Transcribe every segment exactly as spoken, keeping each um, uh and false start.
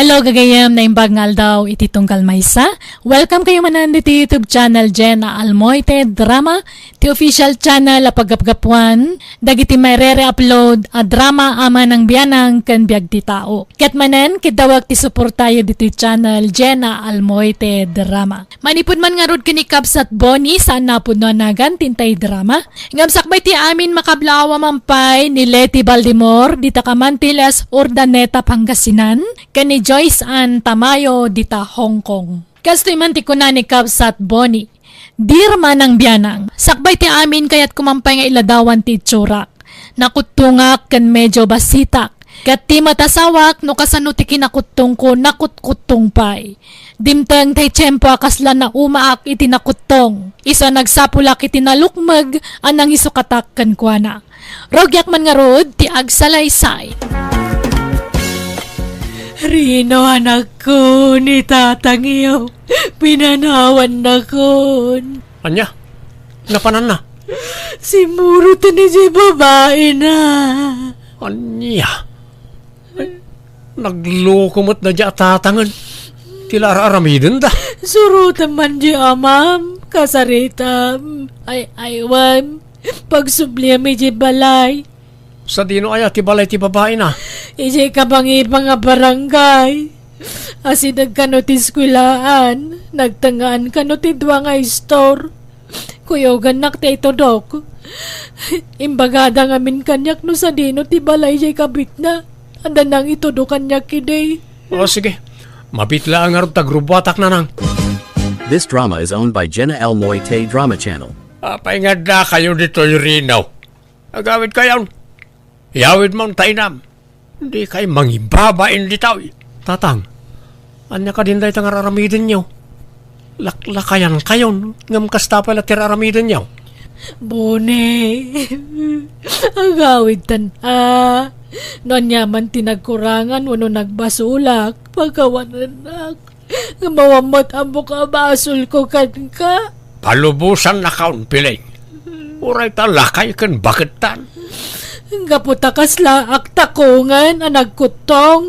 Hello, gagayem, naimbag nga aldaw iti tunggal maysa. Welcome kayo manen diti YouTube channel Jen a Almoite Drama, ti official channel a paggapgapuan dagiti maire-re-upload a drama a manang bianang ken biag ti tao. Ket manen, kiddawak ti suportayo ditoy channel Jen a Almoite Drama. Manipud man ngarud ken ni Kabsat Bonnie, saan napudno a nagan ti intay drama. Ngem sakbay ti amin, makablaawa man pay ni Leti Baldimor, dita Camantiles, Urdaneta, Pangasinan, ken ni Joyce Ann Tamayo, dita Hong Kong. Kastoy man ti kuna ni Kabsat Bonnie, "Dear Manang Bianang, sakbay ti amin, kayatko man pay nga iladawan ti itsurak. Nakuttongak ken medyo basitak. Ket ti met asawak, no kasano ti kinakuttongko, nakutkuttong pay. Dimteng tay tiempo a kasla naumaak iti nakuttong. Isu a nagsapulak iti nalukmeg a nangisukatak kenkuana. Rugiak man ngarud ti agsalaysay." Rino, anakko, ni tatangyo, pinanawannakon. Ania? Napananna? Simmuroten idiay babaina. Ania? Ay, nagloko met daydiay a tatangen. Ti la ar-aramidenda. Surotem man di amam, kasaritam. Ay, ay, wen, pagsubliam idiay balay. Sadino aya ti balay ti babaina? Idiay kabangibang a barangay. Asideg kano ti eskuelaan, nagtengngaan kano ti dua nga istor. Kuyogannak ti itudok. Imbagada ngamin kaniak no sadino ti balay diay kabitna. Adda nangitudo kaniak idi. O, sige. Mabit laeng ngarud ta agrubuatak, nanang. This drama is owned by Jenna L Moite Drama Channel. Apay nga adda kayo ditoy, Rino? Agawid kayon. Yawid mo, ta inam. Di kay mangibabain ditoy. Tatang, ania kadin dayta nga ar-aramidenyo? Laklakayan kayon, ngem kasta pay la ti ar-aramidenyo. Boni, agawidtan a. No ania man ti nagkurangan wenno nagbasolak, pakawanennak. Nga mawan met ammok a basolko kenka. Palubosannakon, Piling. Uray ta lakay ken bakettan. Gapu ta kasla ak takongen a nagkuttong.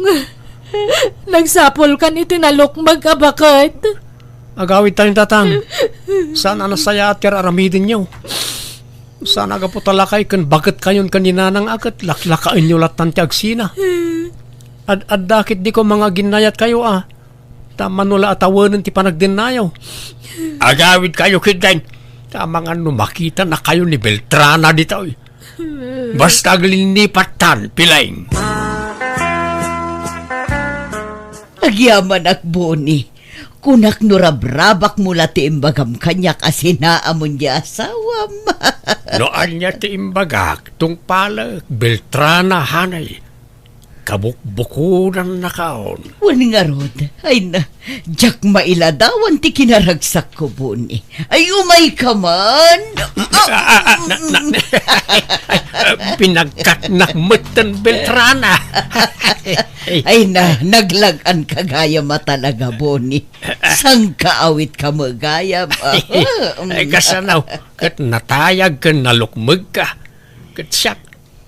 Nagsapulkan iti nalukmeg a baket. Agawidtayon, tatang. Saan a nasayaat ti ar-aramidenyo. Saan a gapu ta lakay ken baketkayon ken ni nanang a ket laklakaenyo lattan ti agsina. Ad-adda ketdi koma nga aginnayatkayo a. Ta mano la a tawenen ti panagdennayo. Agawidkayo ketdin, ta amangan no makitanakayo ni Beltrana ditoy. Basta aglinnipattan, Piling. Agyamanak, Boni. Kunak no rabrabakmo la ti imbagam kaniak a sinaamon ti asawam. No ania ti imbagak, tungpalek, Beltrana, hanay. Kabukbukodannakon. Wen ngarud, ay na, diak mailadawan ti kinaragsakko, Boni. Ay, umayka man. Ah, ah, ah, na, na, pinagkatnak metten, Beltrana. Ay na, naglag-anka gayam a talaga, Boni. Sangkaawit ka met gayam. Ay, kasano, ket natayag ken nalukmegka. Ket siak,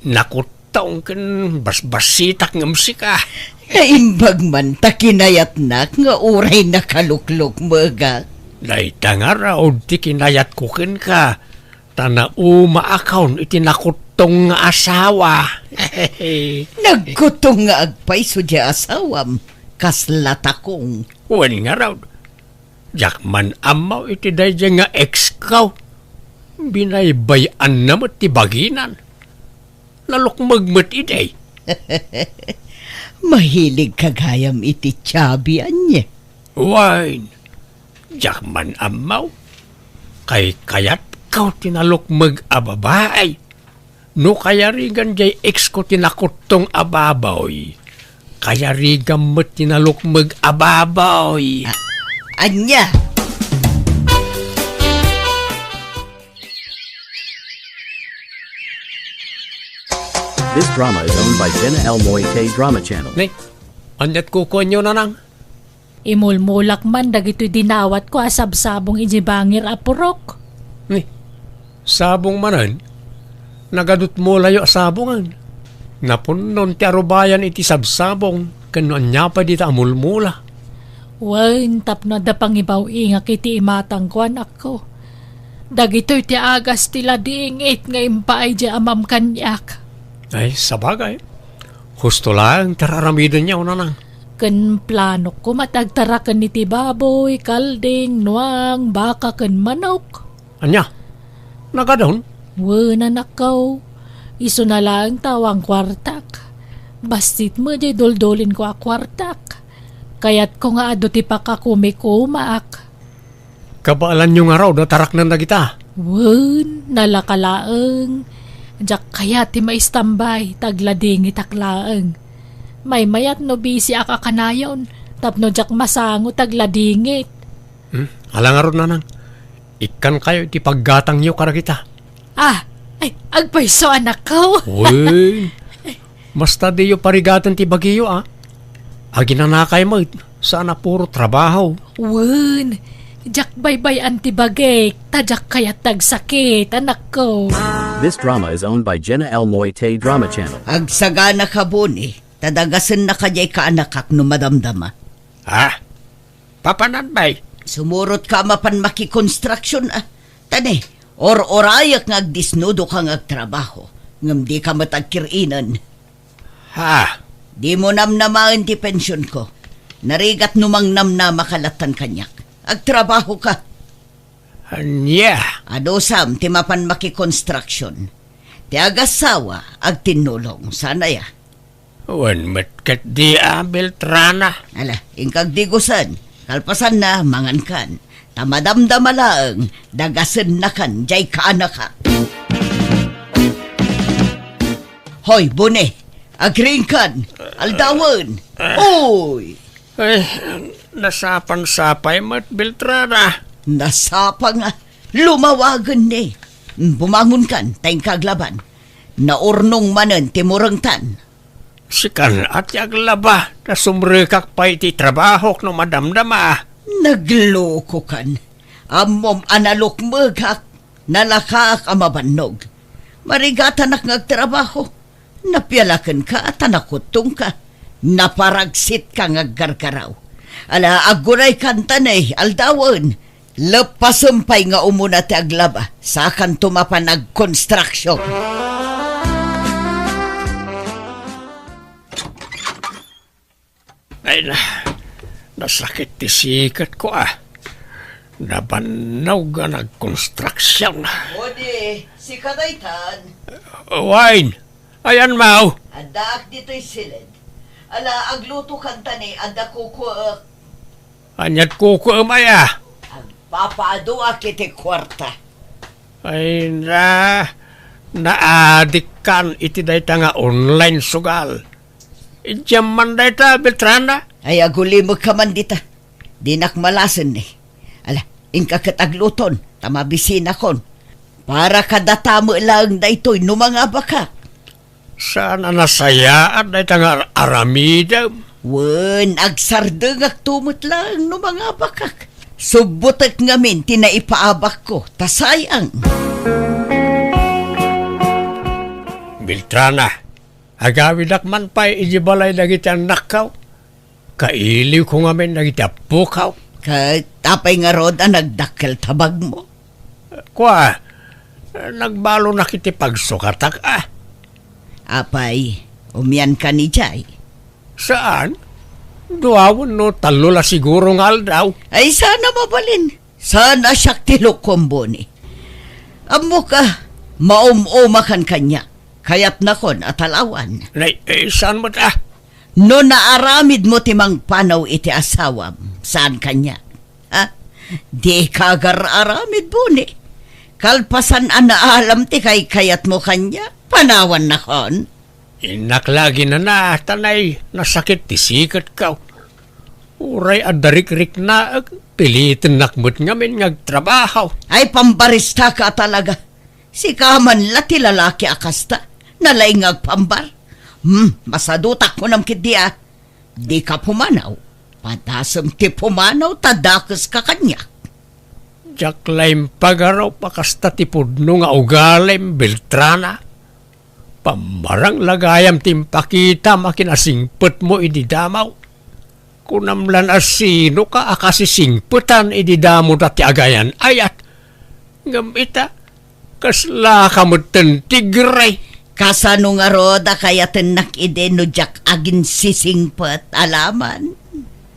nakut- tong ken basbasitak ngem sika. Naimbag man ta kinayatnak nga uray nakaluklukmegak. Dayta ngarud ti kinayatko kenka, ta naumaakon iti nakuttong nga asawa. Nagkuttong nga agpayso ti asawam, kasla takong. Wen ngarud, diak man ammo iti daydiay nga ex-ko. Binaybay-anna met ti baginan. Nalukmeg met idi. Mahilig ka gayam iti Chubby, ania? Wen, diak man ammo. Kaykayatko ti nalukmeg a babai. No kayarigan diay ex-ko ti nakuttong a baboy, kayarigam met ti nalukmeg a baboy. A-, ania? This drama is owned by Jenna L Moite Drama Channel. Ni, ania't kukuenyo, nanang? Imulmulak man dagitoy dinawatko a sabsabong idiay bangir a purok. Ni, sabong manen? Nagadutmolayo a sabongen. Napunnon ti arubayan iti sabsabong. Ken no ania pay dita a mulmula? Wen, tapno adda pangibaw-ingak iti imatangko, anakko. Dagitoy ti agas ti ladingit nga impaay diay amam kaniak. Ay, sabagay. Husto laeng ti ar-aramidenyo, nanang. Ken planok koma ti agtaraken iti baboy, kalding, nuang, baka, ken manok. Ania? Nagadun? Wen, anakko. Isuna laeng ta awan kuartak. Bassit met diay duldulinko a kuartak. Kayatko nga adu ti pakakumikumaak. Kabaelanyo ngarud a taraknen dagita? Wen, nalaka laeng. Diak kayat ti maistambay, ta agladingitak laeng. Maymayat no bisiak a kanayon, tapno diak masango ta agladingit. Hmm? Ala ngarud, nanang. Ikkankayo iti paggatangyo kadagita. Ah, ay, agpayso, anakko. Uy, basta diyo parigaten ti bagiyo, ah. Aginanakay met, saan a puro trabaho. Wen, diak baybay-an ti bagik, ta diak kayat ti agsakit, anakko. This drama is owned by Jenna L Moite Drama Channel. Agsaganaka, Boni, ta dagasennaka diay kaanakak no madamdama. Ha? Papanan, bay? Sumurotka mapan makikonstruksyon, ah. Ta ne, or-orayek nga agdisnudoka nga agtrabaho, ngem dika met agkir-inen. Ha? Dimo namnamaen ti pensionko. Narigat no mangnamnamaka lattan kaniak. Agtrabahoka. Ania? Adusam ti mapan makikonstruksyon. Ti agassawa, agtinnulong. Saan aya? Wen met ketdi a, Beltrana. Ala, inka agdigusen. Kalpasanna, mangankan. Ta madamdama laeng, dagasennakan diay kaanakak. Hoy, Boni, agriingkan, aldawen. Uy! Ay, nasapang sapay met, Beltrana. Nasapang, ah. Lumawagen ni. Bumangonkan, ta inka aglaban. Naurnong manen ti murengtan. Sikan a ti aglaba, ta sumrekak pay iti trabahok no madamdama. Naglokokan. Ammom a nalukmegak, nalakaak a mabannog. Marigatanak nga agtrabaho. Napialakenka ta nakuttongka. Naparaksitka nga aggargaraw. Ala, agguraykan ta ne, aldawen. Leppasem pay nga umuna ti aglaba, sakanto mapan agkonstruksyon. Ay na, nasakit ti siketko, ah. Nabannog nga nagkonstruksyon. Odi, sika daytan. Wine, ayan, maw? Addaak ditoy siled. Ala, aglutokan ta ne, adda kukuek. Ania't kukuem aya? Agpapaaduak iti kuarta. Ay na, naadikkan iti dayta nga online sugal. Idiam man dayta, Beltrana? Ay, agulimekka man dita. Dinak malasen ni. Ala, inka ket agluton, ta mabisinakon. Para kadata met laeng daytoy no mangabakak. Saan a nasayaat dayta nga ar-, aramidem? Wen, agsardengakto met laeng no mangabakak. Subbotek ngamin ti naipaabakko, ta sayang. Beltrana, agawidak man pay idiay balay dagiti annakko. Kailiwko ngamin dagiti appokaw. Ket apay ngarud a nagdakkel tabagmo? Kua, nagbalonak iti pagsukatak, ah. Apay, umiankan idiay? Saan. Dua wenno tallo la siguro nga aldaw. Ay, saan a mabalin. Saan a siak ti lukom, Boni. Ammok a, maum-umakan kaniak. Kayatnakon a talawan. Nay, eh, saan met, ah? No naaramidmo ti mangpanaw iti asawam, saan kaniak? Ha? Dika agar-aramid, Boni. Kalpasan a naalam ti kaykayatmo kaniak, panawannakon. Innak la aginana, ta nay, nasakit ti siketko. Uray adda rikriknaek, pilitennak met ngamin nga agtrabaho. Ay, pambaristaka talaga. Sika man la ti lalaki a kasta. Nalaing nga agpambar. Hmm, masadutak kunam ketdi a. Dika pumanaw. Padasem ti pumanaw ta dakeska kaniak. Diak la impagarup a kasta ti pudno nga ugalim, Beltrana. Pammarang la gayam ti impakitam a kinasingpetmo idi damaw. Kunam lan a sinoka a kasisingpetan idi damoda ti agayan-ayat. Ngem ita, kaslaka metten ti gray. Kasano ngarud a kayatennak idi no diak aginsisingpet, alaman?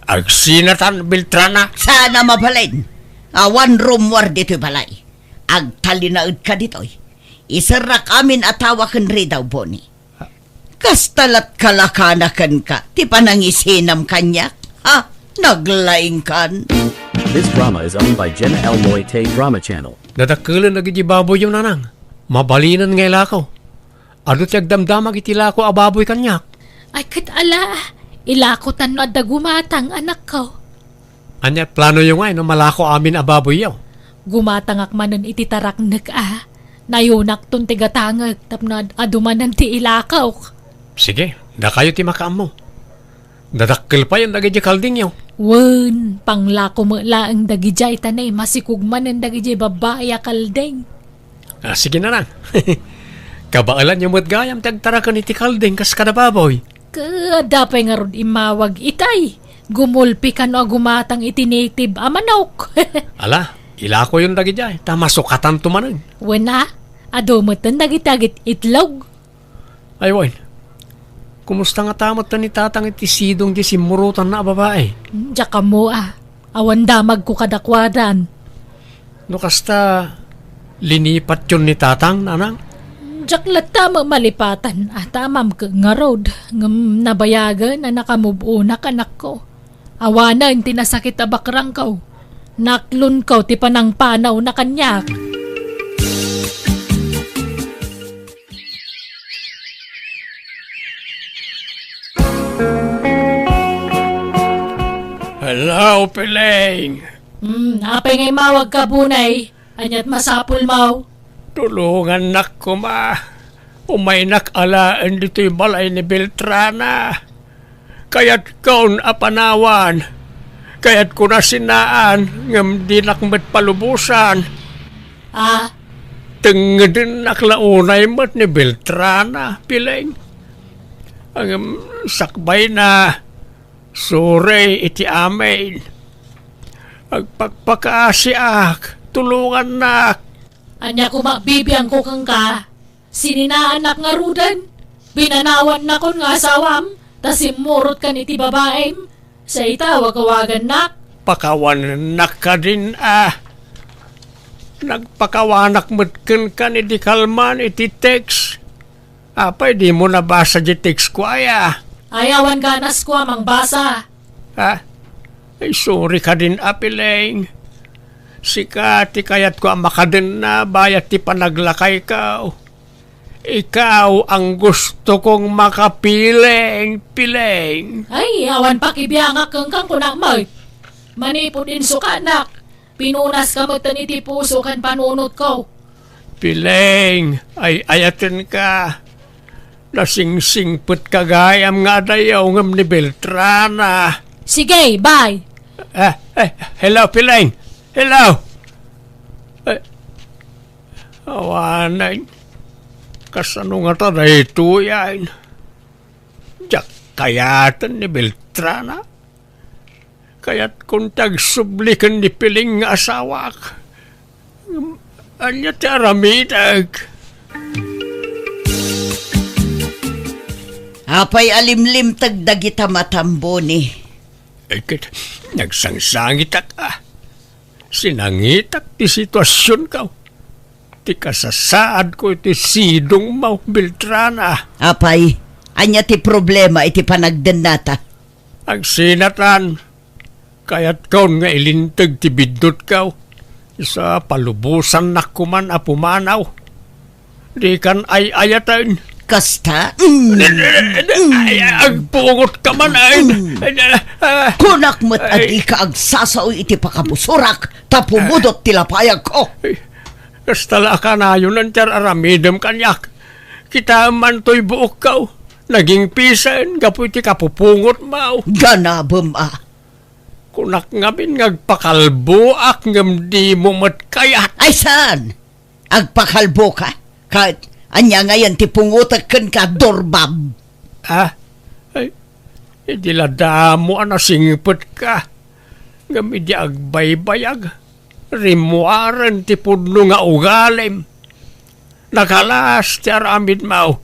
Agsinatan, Beltrana. Saan a mabalin. Awan rummuar ditoy balay. Agtalinaedka ditoy. Iserrak amin a tawa ken ridaw, Boni. Kasta lat kalakana kenka ti panangisinam kaniak? Ha? Naglaingkan. This drama is owned by Jenna L. Moite Drama Channel. Dadakkelen dagiti baboyyo, nanang. Mabalinen nga ilako. Adu ti agdamdamag iti ilako a baboy kaniak. Ay, ket ala, ilakotan no adda gumatang, anakko. Ania planoyo ngay no malako amin a baboyyo? Gumatangak manen iti taraknek a. Nayonakton ti gatangek tapno ad-, adu manen ti ilakok. Sige, dakayo ti makaammo. Dadakkel payen dagiti kaldingyo. Wen, panglako met laeng dagidiay ta nay masikog manen dagiti babbai a kalding. Ah, sige na lang. Kabaelanyo met gayam ti agtaraken iti kalding kas kada baboy. Ket adda pay ngarud immawag itay. Gumulpi kano a gumatang iti native a manok. Ala, ilakoyon dagidiay, ta masukatanto manen. Wen a, adu metten dagiti agit-, itlog. Ay, wen. Kumusta ngata metten ni Tatang iti sidong di simmurotanna a babai? Diak ammo a. Awan damagko kadakuadan. No kasta, linipatyon ni Tatang, nanang? Diak latta met malipatan a tamam ket ngarud, ngem nabayagen a nakamove-onak, anakko. Awanen ti nasakit a bakrangko. Naklonko ti panangpanawna kaniak. Hello, Piling. Hmm, apay nga immawagka, Bunay? Ania't masapulmo? Tulongannak koma. Umaynak alaen ditoy balay ni Beltrana. Kayatkon a panawan. Kayatkon a sinaan, ngem dinak met palubosan. Ah? Tengedennak la unay met ni Beltrana, Piling. Ngem sakbayna, sorry iti amin. Agpakpakaasiak, tulongannak. Ania koma bibiangko kenka? Sininaannak ngaruden? Binanawannakon nga asawam, ta simmurotkan iti babaim? Sa ita, wagawagannak? Pakawanennak kadin a. Nagpakawanak met kenka ni di kalman iti text. Apay dimo nabasa di text ko aya? Ay, awan ganas ko a mangbasa. Ha? Ay, sorry kadin a, Piling. Sika ti kayatko a makadenna bayat ti panaglakayko. Ikaw ang gusto kong makapiling, Piling. Ay, awan pakibiangak kenka, kunak met. Manipud insukanak, pinunaska metten iti puso ken panunotko. Piling, ay-ayatenka. Nasingsingpetka gayam nga adayo ngem ni Beltrana. Sige, bye. Eh, eh, hello, Piling. Hello. Eh, Awanen, kasano ngata daytoy ay? Diak kayaten ni Beltrana. Kayatkon ti agsubli ken ni Piling nga asawak. Ania ti aramidek? Apay a limlimteg dagita matam, Boni? Ay, ket nagsangsangitak, a. Sinangitak ti situasionko. Ti kasasaadko iti sidongmo, Beltrana. Apay, ania ti problema iti panagdennata? Agsinatan, kayatkon nga ilinteg ti biddutko. Isu a palubosannak koman a pumanaw. Dikan ay-ayaten. Kasta? Mm. Ay, ay, agpungot ka man, ay. Mm. Ay, ah, ah. Kunak met a Ay. dika agsasao iti pakabusurak, ta pumudot ti lapayagko. Ay, kasta la a kanayon ti ar-aramidem kaniak. Kitaem man toy buokko. Nagingpisen gapu iti kapupungotmo. Ganabem a. Kunak ngamin nga agpakalboak ngem dimo met kayat. Ay, saan? Agpakalboka? Ket Ania ngayen ti pungotek kenka, Dorbab? Ah, ay, idi la damo a nasingpetka, ngem idi agbaybayag, rimmuaren ti pudno nga ugalim. Nakalas ti aramidmo.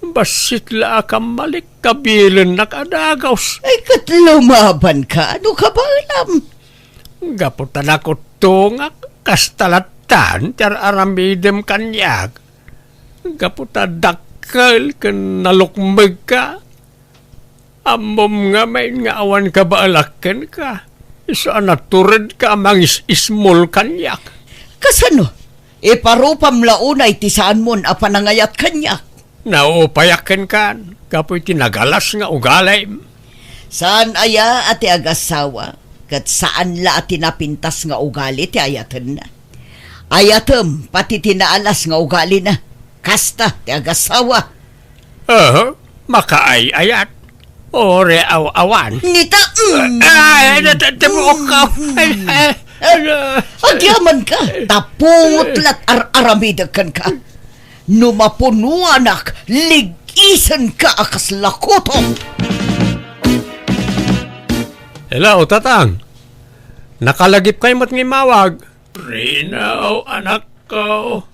Bassit la a kammalik, kabilennak a dagus. Ay, ket lumabanka, no kabaelam? Gapu ta nakuttongak, kasta lattan ti ar-aramidem kaniak. Gapu ta dakkel ken nalukmegka, ammom ngamin nga awan kabaelak kenka, isu a naturedka a mangis-ismol kaniak. Kasano? Iparupam la unay ti saanmon a panangayat kaniak. Naupayak kenkan gapu iti nagalas nga ugalim. Saan aya a ti agasawa, ket saan la a ti napintas nga ugali ti ayatenna. Ayatem pati ti naalas nga ugalina. Kasta ti agasawa. Aha, makaay-ayat. Ore aw-awan. Nita, mm. Ay, nata-, tabuok ka. Ay, ay, ano? Agyaman ka, ta pungot lat ar-aramidek kenka. No mapunuanak, lig-isenka a kasla kutom. Hello, Tatang. Nakalagipkay met nga immawag. Rino, anakko.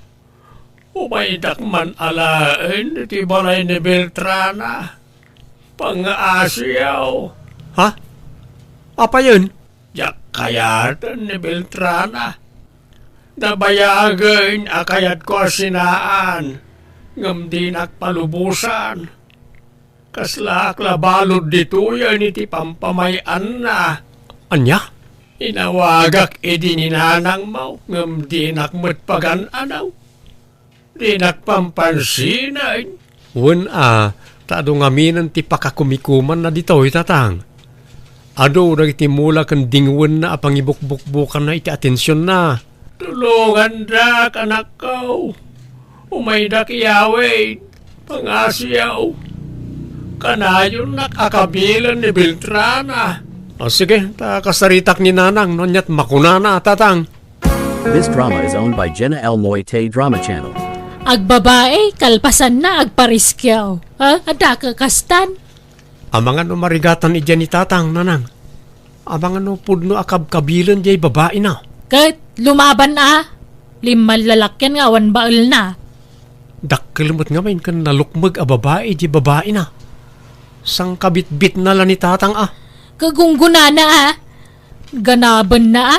Umaydak man alaen iti balay ni Beltrana. Pangaasiyaw. Ha? Apayen? Diak kayaten ni Beltrana. Nabayagen a kayatko a sinaan, ngem dinak palubosan. Kaslaak la balud ditoyen iti pampamay-anna. Ania? Inawagak idi ni nanangmo, ngem dinak met pagan-anaw. Dinak pampansinen. Wen a, ta adu ngaminen ti pakakumikumanna ditoy, Tatang. Adu dagiti mula ken dingwenna a pangibukbukbokanna iti atensionna. Tulongandak, anakko. Umaydak iyawid. Pangasiyaw. Kanayonnak a kabilen ni Beltrana. O, sige, ta kasaritak ni Nanang no aniat makunana, Tatang. This drama is owned by Jenna L Moite Drama Channel. Agbabae, kalpasanna, agpariskiaw. Ha? Adda kakastan? Amangan no marigatan idiay ni Tatang, Nanang. Amangan no pudno a kabkabilen diay babaina. Ket lumaban a, limmallalakyan nga awan baelna. Dakkel met ngamin ken nalukmeg a babai diay babaina. Sangkabitbitna la ni Tatang a. Kagunggonana a. Ganabenna a.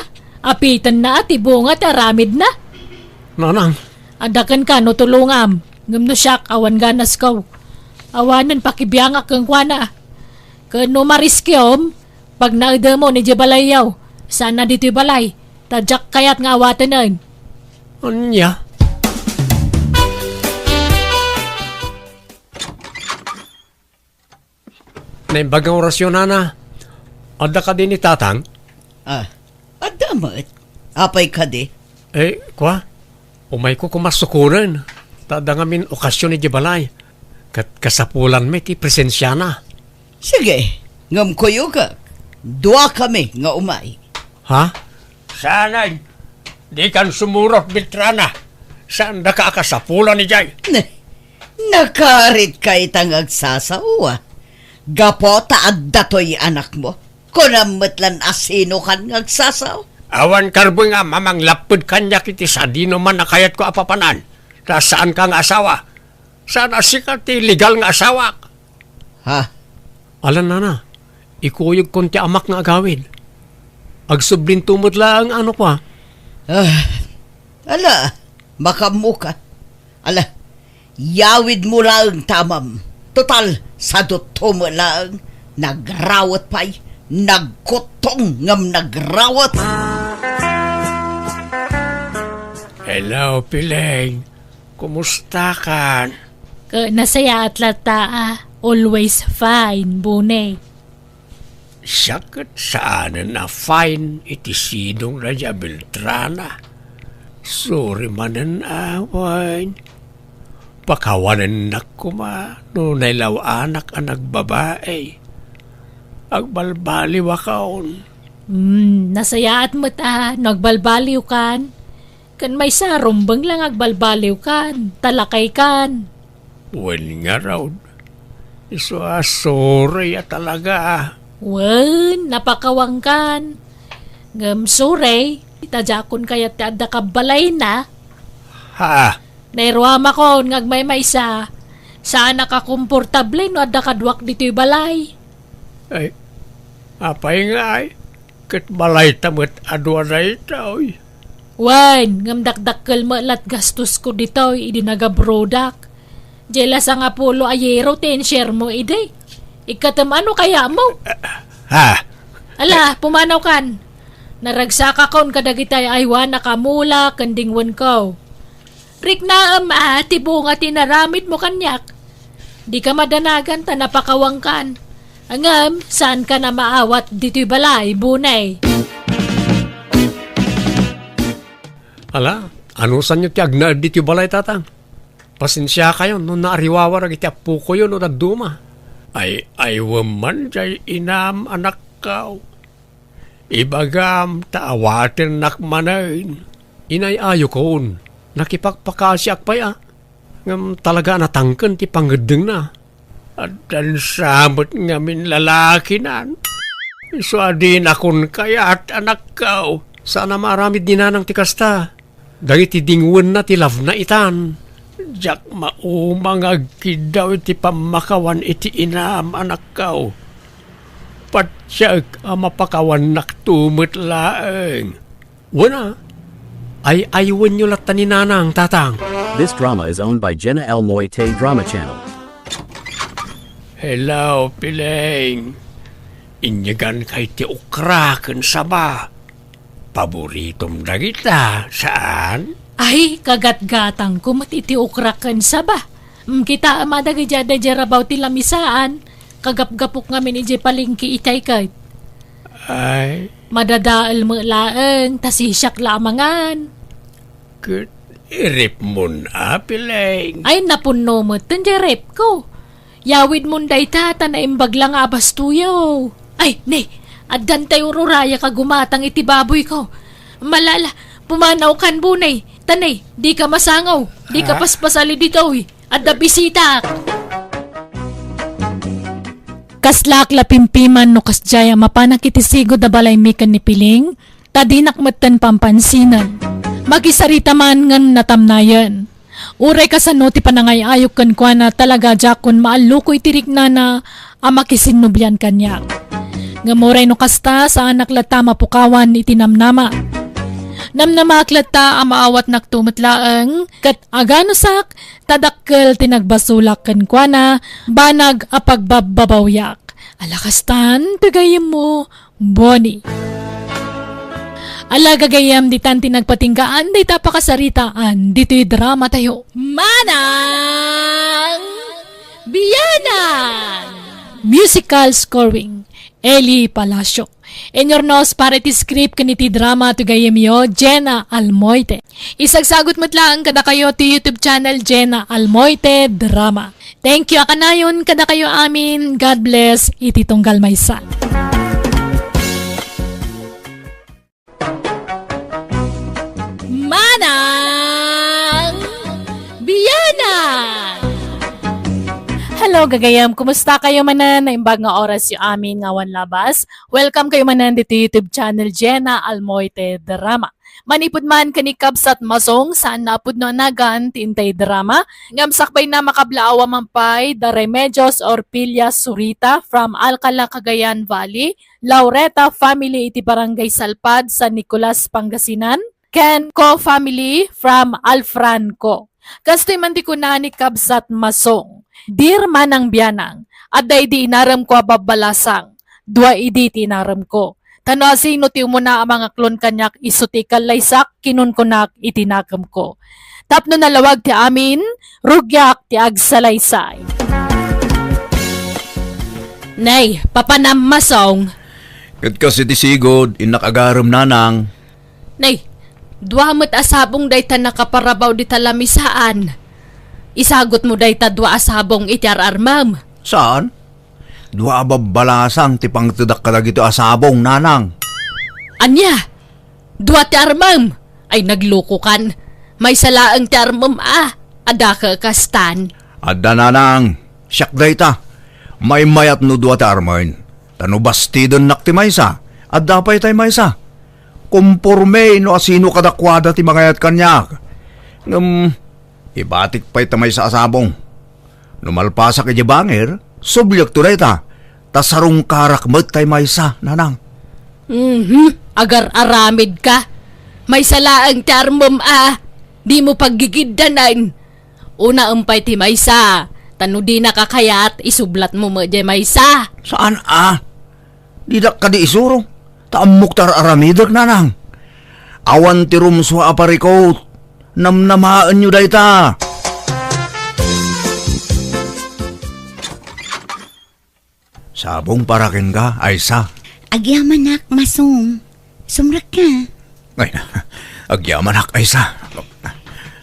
Apitenna a ti bunga ti aramidna. Nanang. Adda kenka no tulongam, ngem no siak, awan ganasko. Awanen pakibiangak kenkuana. Ken no mariskiom, pagnaedemon idiay balayyo, saan a ditoy balay, ta diak kayat nga awatenen. Ania? Naimbag nga orasyon, Nana. Adda kadi ni Tatang? Ah, adda met. Apay kadi? Eh, kua, umayko koma sukonen. Ta adda ngamin okasyon idiay balay. Ket kasapulan met ti presensiana. Sige, ngem kuyogak. Duakami nga umay. Ha? Saanen, dikan sumurot, Beltrana. Saandaka a kasapulan idiay. Ne, nakaritka ita nga agsasao a. Gapu ta adda toy anakmo. Kunam met lan a sinokan nga agsasao. Awan karbengam a manglapped kaniak iti sadinoman a kayatko a papanan. Ta saanka nga asawa. Saan a sika ti legal nga asawak. Ha? Alan, Nana, ikuyogkon ti amak nga agawid. Agsublinto met laeng, ano pa? Ah, ala, makaammoka. Ala, yawidmo laeng ta amam. Total, sadutto met laeng. Nagrawet pay. Nagkuttong ngem nagrawet. Hello, Piling. Kumusta kan? Ka-, nasayaat latta a. Always fine, Bune. Siak ket saanen a fine iti sidong da dia Beltrana. Sorry manen a, wine. Pakawanennak koma no nailaw-anak a nagbabae. Agbalbaliwakon. Hmm, nasayaat met a no agbalbaliwkan. Ken maysa, rumbeng la nga agbalbaliwkan, ta lakaykan. Wen ngarud, isu a sorry a talaga. Wen, napakawangkan. Ngem sorry, ta diakon kayat ti adda kabbalayna. Ha? Nairuamakon nga agmaymaysa, saanak a komportable no adda kaduak ditoy balay. Ay, apay ngay? Ket balayta met a dua daytoy. Wen, ngem dakdakkel met lat gastosko ditoy idi nagabrodak. Diay la sangapulo a euro ti insuremo idi. Ikkatem ano kayatmo? Ha? Ala, pumanawkan. Naragsakakon kadagiti ay-aywan a kamula ken dingwenko. Riknaem a ti bunga ti inaramidmo kaniak. Dika madanagan ta napakawangkan. Ngem, saankan a maawat ditoy balay, Bunay. Ala, anusanyo ti agnaed ditoy balay, Tatang? Pasensiakayon no naariwawar dagiti appokoyo no dadduma. Ay, ay, wen man diay inam, anakko. Ibagam ta awatennak manen. Inay-ayokon, nakipakpakasiak pay a. Ngem talaga a natangken ti pangngeddengna. Addan sa met ngamin lalakinan. Isu a dinakon kayat, anakko. Saan a maaramid ni nanang ti kasta. Dagiti dingwenna ti love-na itan. Diak mauma nga agkiddaw iti pammakawan iti inam, anakko. Patiek a mapakawannak to met laeng. Wen a, ay-aywenyo latta ni Nanang, Tatang. This drama is owned by Jenna Almoite Drama Channel. Hello, Piling. Inyeganka iti okra ken saba. Paboritom dagita, saan? Ay, kagatgatangko met iti okra ken saba. Mm, kitaem a dagiti adda idiay rabaw ti lamisaan, kagapgapok ngamin idiay palengke itay ket. Ay. Madadael met laeng, ta sisiak la a mangan. Ket iripmon a, Piling. Ay, napunno met ten diay ref ko. Yawidmon dayta, ta naimbag la nga abastoyo. Ay, ne, addan tay ur-urayak a gumatang iti baboyko. Malala, pumanawkan, Bunay. Ta ne, dika masangaw, dika paspasali ditoy. Adda bisitak. Kaslaak la pimpiman no kasdiay a mapanak iti sigud a balaymi ken ni Piling, ta dinak metten pampansinen. Makisarita man ngem natamnayen. Uray kasano ti panangay-ayok kenkuana, talaga diakon maalluko iti riknana a makisinnublian kaniak. Ngem uray no kasta, saanak latta a mapukawan iti namnama. Namnamaak latta a maawatnakto met laeng, ket aganusak, ta dakkel ti nagbasolak kenkuana, banag a pagbabbabawiak. Ala kastan, ti gayyemmo, Bonnie. Ala gagayyem, ditan ti nagpatinggaan dayta pakasaritaan ditoy drama tayo. Manang Bianang! Musical scoring, Eli Palacio. Inurnos para iti script ken iti drama ti gayyemyo, Jenna Almoite. Isagsagut met laeng kadakayo ti YouTube channel, Jenna Almoite Drama. Thank you a kanayon kadakayo amin. God bless iti tunggal maysa. Manang Bianang! Hello, gagayam. Kumusta kayo manen? Naimbag nga oras yo amin nga awan labas. Welcome kayo manen dito YouTube channel, Jenna Almoite Drama. Manipud man ken ni Kabsat Masong, saan na a pudno a nagan ti intay drama, ngem sakbayna makablaawa man pay da Remedios Orpilia Surita from Alcala, Cagayan Valley, Laureta family iti Barangay Salpad, San Nicolas, Pangasinan, ken Co family from Alfranco. Kastoy man ti kuna ni Kabsat Masong, "Dear Manang Bianang, adda idi inaremko a babbalasang, dua idi ti inaremko. Ta no asino ti umuna a mangaklon kaniak, isu ti ikallaysak," kinunkunak iti nakemko. Tapno nalawag ti amin, rugiak ti agsalaysay. Nay, papanam, Masong. Ket kas iti sigud, innak agarem, Nanang. Nay, dua met a sabong dayta nakaparabaw dita lamisaan. Isagutmo dayta dua a sabong iti ar-armem. Saan? Dua a babbalasang ti pangtedak kadagitoy a sabong, Nanang. Ania? Dua ti armem? Ay, naglukokan. Maysa laeng ti armem a, adda ka kastan. Adda, nanang. Siak dayta. Maymayat no dua ti armen. Ta no bastidennak ti maysa, adda pay tay maysa. Komporme no asino kadakuada ti mangayat kaniak. Ngem, ibatik pay ta maysa a sabong. No malpasak idiay bangir, subliekto dayta, ta sarungkarak met tay maysa, nanang. Mhm, agar-aramid ka. Maysa laeng ti armem a, dimo paggigiddanan. Unaem pay ti maysa, ta no dinaka kayat, isublatmo met diay maysa. Saan a? Didak kadi isuro, ta ammok ti ar-aramidek, nanang. Awan ti rumsua a parikut. Namnamaenyo dayta. Sabong para kenka, Aysa. Agyamanak, Masong. Sumrekka. Ay, agyamanak, Aysa.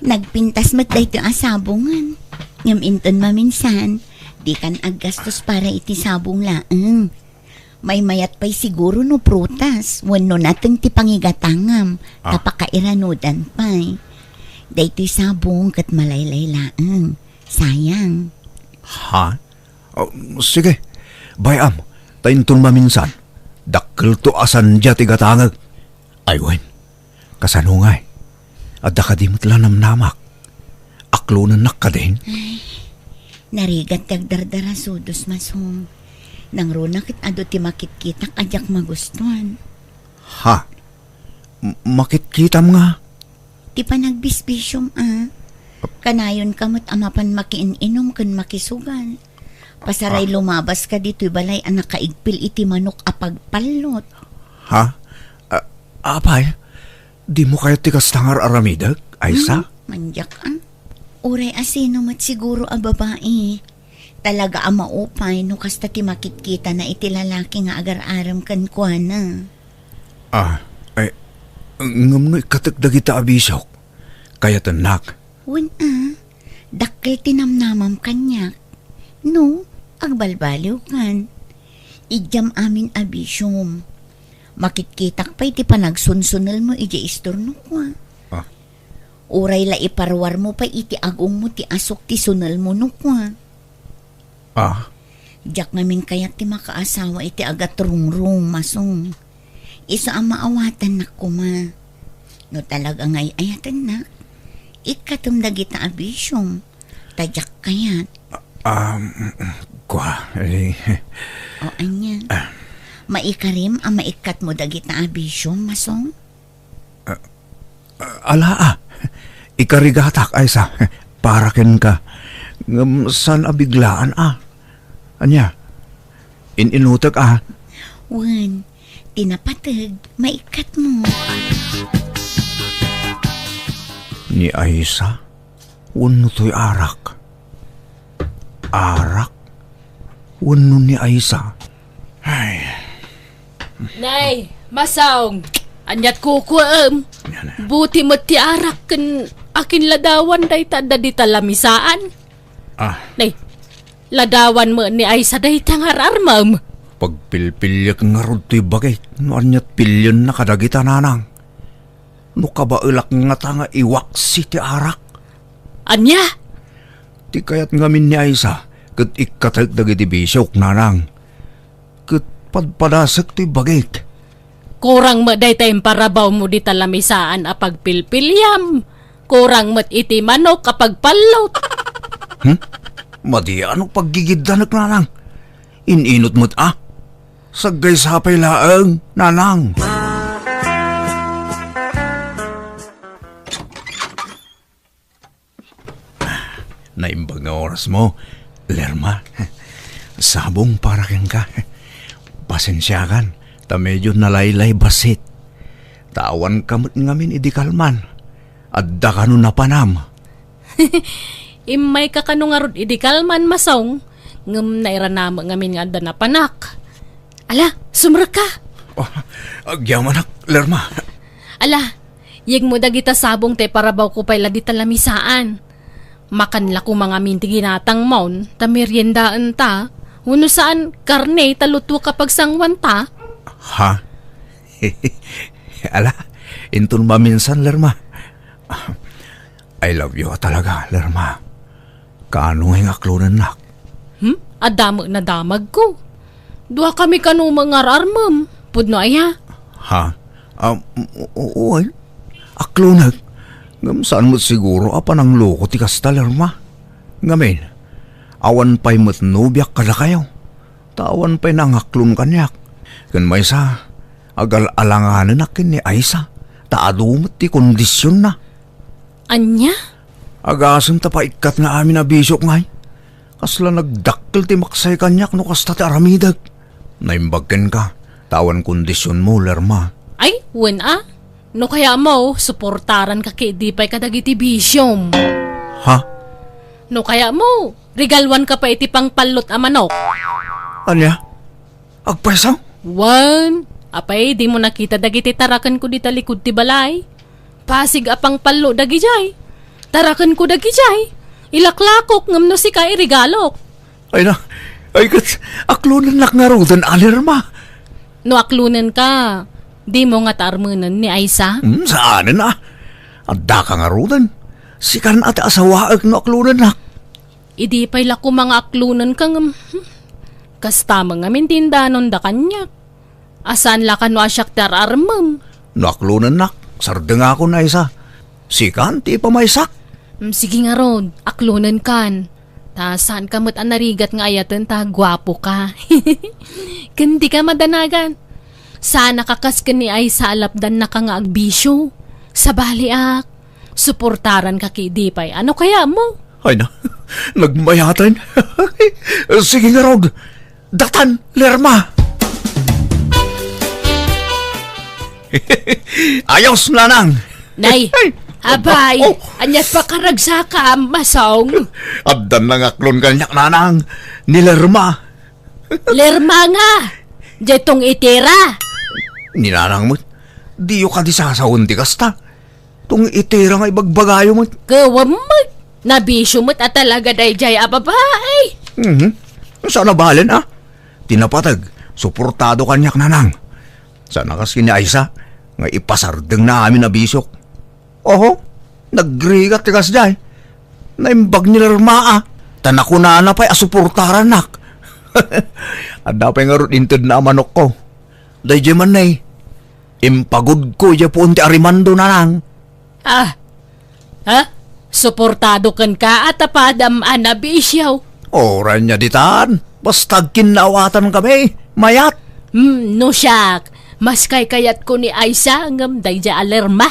Nagpintas met daytoy a sabongen. Ngem inton maminsan, dikan aggastos para iti sabong laeng. Maymayat pay siguro no prutas wenno nateng ti pangigatangam, ta Ah. pakairanudan pay. Daytoy sabong ket malaylay laeng. Sayang. Ha? Oh, sige. Bay-am, ta inton maminsan, dakkelto a sandia ti gatangek. Ay wen, kasano ngay? Adda kadi met la namnamak? Aklonennak kadin? Ay, narigat ti agdardarasudos, Masong. Nangruna ket adu ti makitkitak a diak magustuan. Ha? M-, makitkitam nga? Ti panagbisbisiom a. Kanayonka met a mapan makiin-inom ken makisugal. Pasaray Ah. lumabaska ditoy balay a nakaigpil iti manok a pagpallot. Ha? A-, apay? Dimo kayat ti kasta nga ar-aramidek, Aysa? Hmm, mandiak a. Uray asino met siguro a babai. Talaga a maupay no kasta ti makitkitana iti lalaki nga agar-arem kenkuana. Ah, ay, ngem no ikkatek dagita a bisiok, kayatennak. Wen a, dakkel ti namnamam kaniak. No, agbalbaliwkan. Idiam amin a bisiom. Makitkitak pay ti panagsunsunelmo idiay istornok, a. Ah. Uray la iparuarmo pay iti agongmo ti asuk ti sunelmo no kua. Ah. Diak ngamin kayat ti makaasawa iti agatrungrung, Masong. Isu a maawatannak koma. No talaga nga ay-ayatennak, ikkatem dagita a bisiom. Ta diak kayat. Um, kua, eh. O, ania? Ah. Maikarim a maikkatmo dagita a bisiom, Masong? Ah, ah, ala, ah. Ikarigatak, Aysa. Para kenka. Ngem saan a biglaan, ah. Ania? In-inutek, ah. Wen, ti napateg, maikkatmo. Ni Aysa? Wenno toy arak? Arak? Wenno ni Aysa? Ay. Nay, Masong, aniat kukuem? Yan na. Buti met ti arak ken akin ladawan dayta adda dita lamisaan. Ah. Nay, ladawan met ni Aysa dayta nga ar-armem. Pagpilpiliek ngarud toy bagik no aniat pilienna kadagita nanang. No kabaelak ngata nga iwaksi ti arak. Ania? Ti kayat ngamin ni Aysa ket ikkatek dagiti bisiok, nanang. Ket padpadasek toy bagik. Kurang met dayta imparawawmo dita lamisaan a pagpilpiliam. Kurang met iti manok a pagpallot. Hmm? Madi a no paggigiddanek, nanang. In-inut met a. Saggaysa pay laeng, nanang. Naimbag nga orasmo, Lerma. Sabong para kenka. Pasensiakan, ta medio nalaylay bassit. Ta awanka met ngamin idi kalman. Adda kano napanam? Immayka kano ngarud idi kalman, Masong, ngem nairanamek ngamin nga adda napanak. Ala, sumrekka! Oh, agyamanak, Lerma. Ala, yegmo dagita sabong ta iparawawko pay la dita lamisaan. Makan la koma ngamin ti ginatangmon, ta meriendaenta. Wenno saan, karne ta lutuek a pagsanguanta. Ha? Ala, Inton maminsan, Lerma. I love you talaga, Lerma. Kaano nga aklonennak? Hmm? Adda met nadamagko. Duakami kano mangar-armem. Pudno aya? Ha? Um, o-, o-, oy. Aklonek. Ngem saan met siguro a panangloko ti kasta, Lerma. Ngamin, awan pay met nobiak kadakayo. Ta awan pay nangaklon kaniak. Ken maysa, agal-alanganenak ken ni Aisa, ta adu met ti kondisionna. Ania? Agasem ta paikkat nga amin a bisiok ngay. Kasla nagdakkel ti maksay kaniak no kasta ti aramidek. Naimbag kenka, ta awan kondisionmo, Lerma. Ay, wen a. No kayatmo, suportaranka ket idi pay kadagiti bisiom. Ha? No kayatmo, regaluanka pay iti pangpallot a manok. Ania? Agpayso? Wen, apay, dimo nakita dagiti tarakenko dita likud ti balay? Pasig a pangpallo dagidiay. Tarakenko dagidiay. Ilaklakok ngem no sika iregalok. Ay na, ay ket, aklonennak ngaruden a, Lerma. No aklonenka, dimo ngata armenen ni Aisa? Hmm, saanen a. Addaka ngaruden. Sikan a ti asawaek no aklonennak. Idi pay la koma nga aklonenka ngem, hmm, kasta met ngamin ti indanonda kaniak. A saan la kano a siak ti ar-armem. No aklonennak, sardengakon, Aisa. Sikan ti ipamaysak. Mm, sige ngarud, aklonenkan. Ta saanka met a narigat nga ayaten ta guapoka. Ken dika madanagan. Saanaka kas ken ni Aisa a lapdannaka nga agbisio. Sabaliak, suportaranka ket idi pay. Ano kayatmo? Ay na, nagmayaten. Sige ngarud, datan, Lerma. Ayos, Nanang. Nay, ay, abay, oh, ania ti pakaragsaka, Masong? Addan nangaklon kaniak, Nanang. Ni Lerma. Lerma nga, diay tong-itera. Ni Nanang met, diyo kadi sasawen ti kasta. Tong-itera nga ibagbagayo met. Gawan met, nabisio met a talaga daydiay a babai. Mhm. Saan a balen, a? Ti napateg, suportado kaniak, Nanang. Saan a kas ken ni Aisa, nga ipasardengna amin a bisiok. Oho, nagrigat ti kasdiay. Naimbag ni Lerma a, ta nakunana pay a suportarannak. Adda pay ngarud intedna a manokko. Daydiay man, nay, impagudko idiay puon ti arimando, Nanang. Ah, ha? Suportado kenka a ta padam a nabisio. Uray nia ditan, basta agkinnaawatankamin, mayat. Hmm, no siak, mas kaykayatko ni Aisa ngem daydiay a Lerma.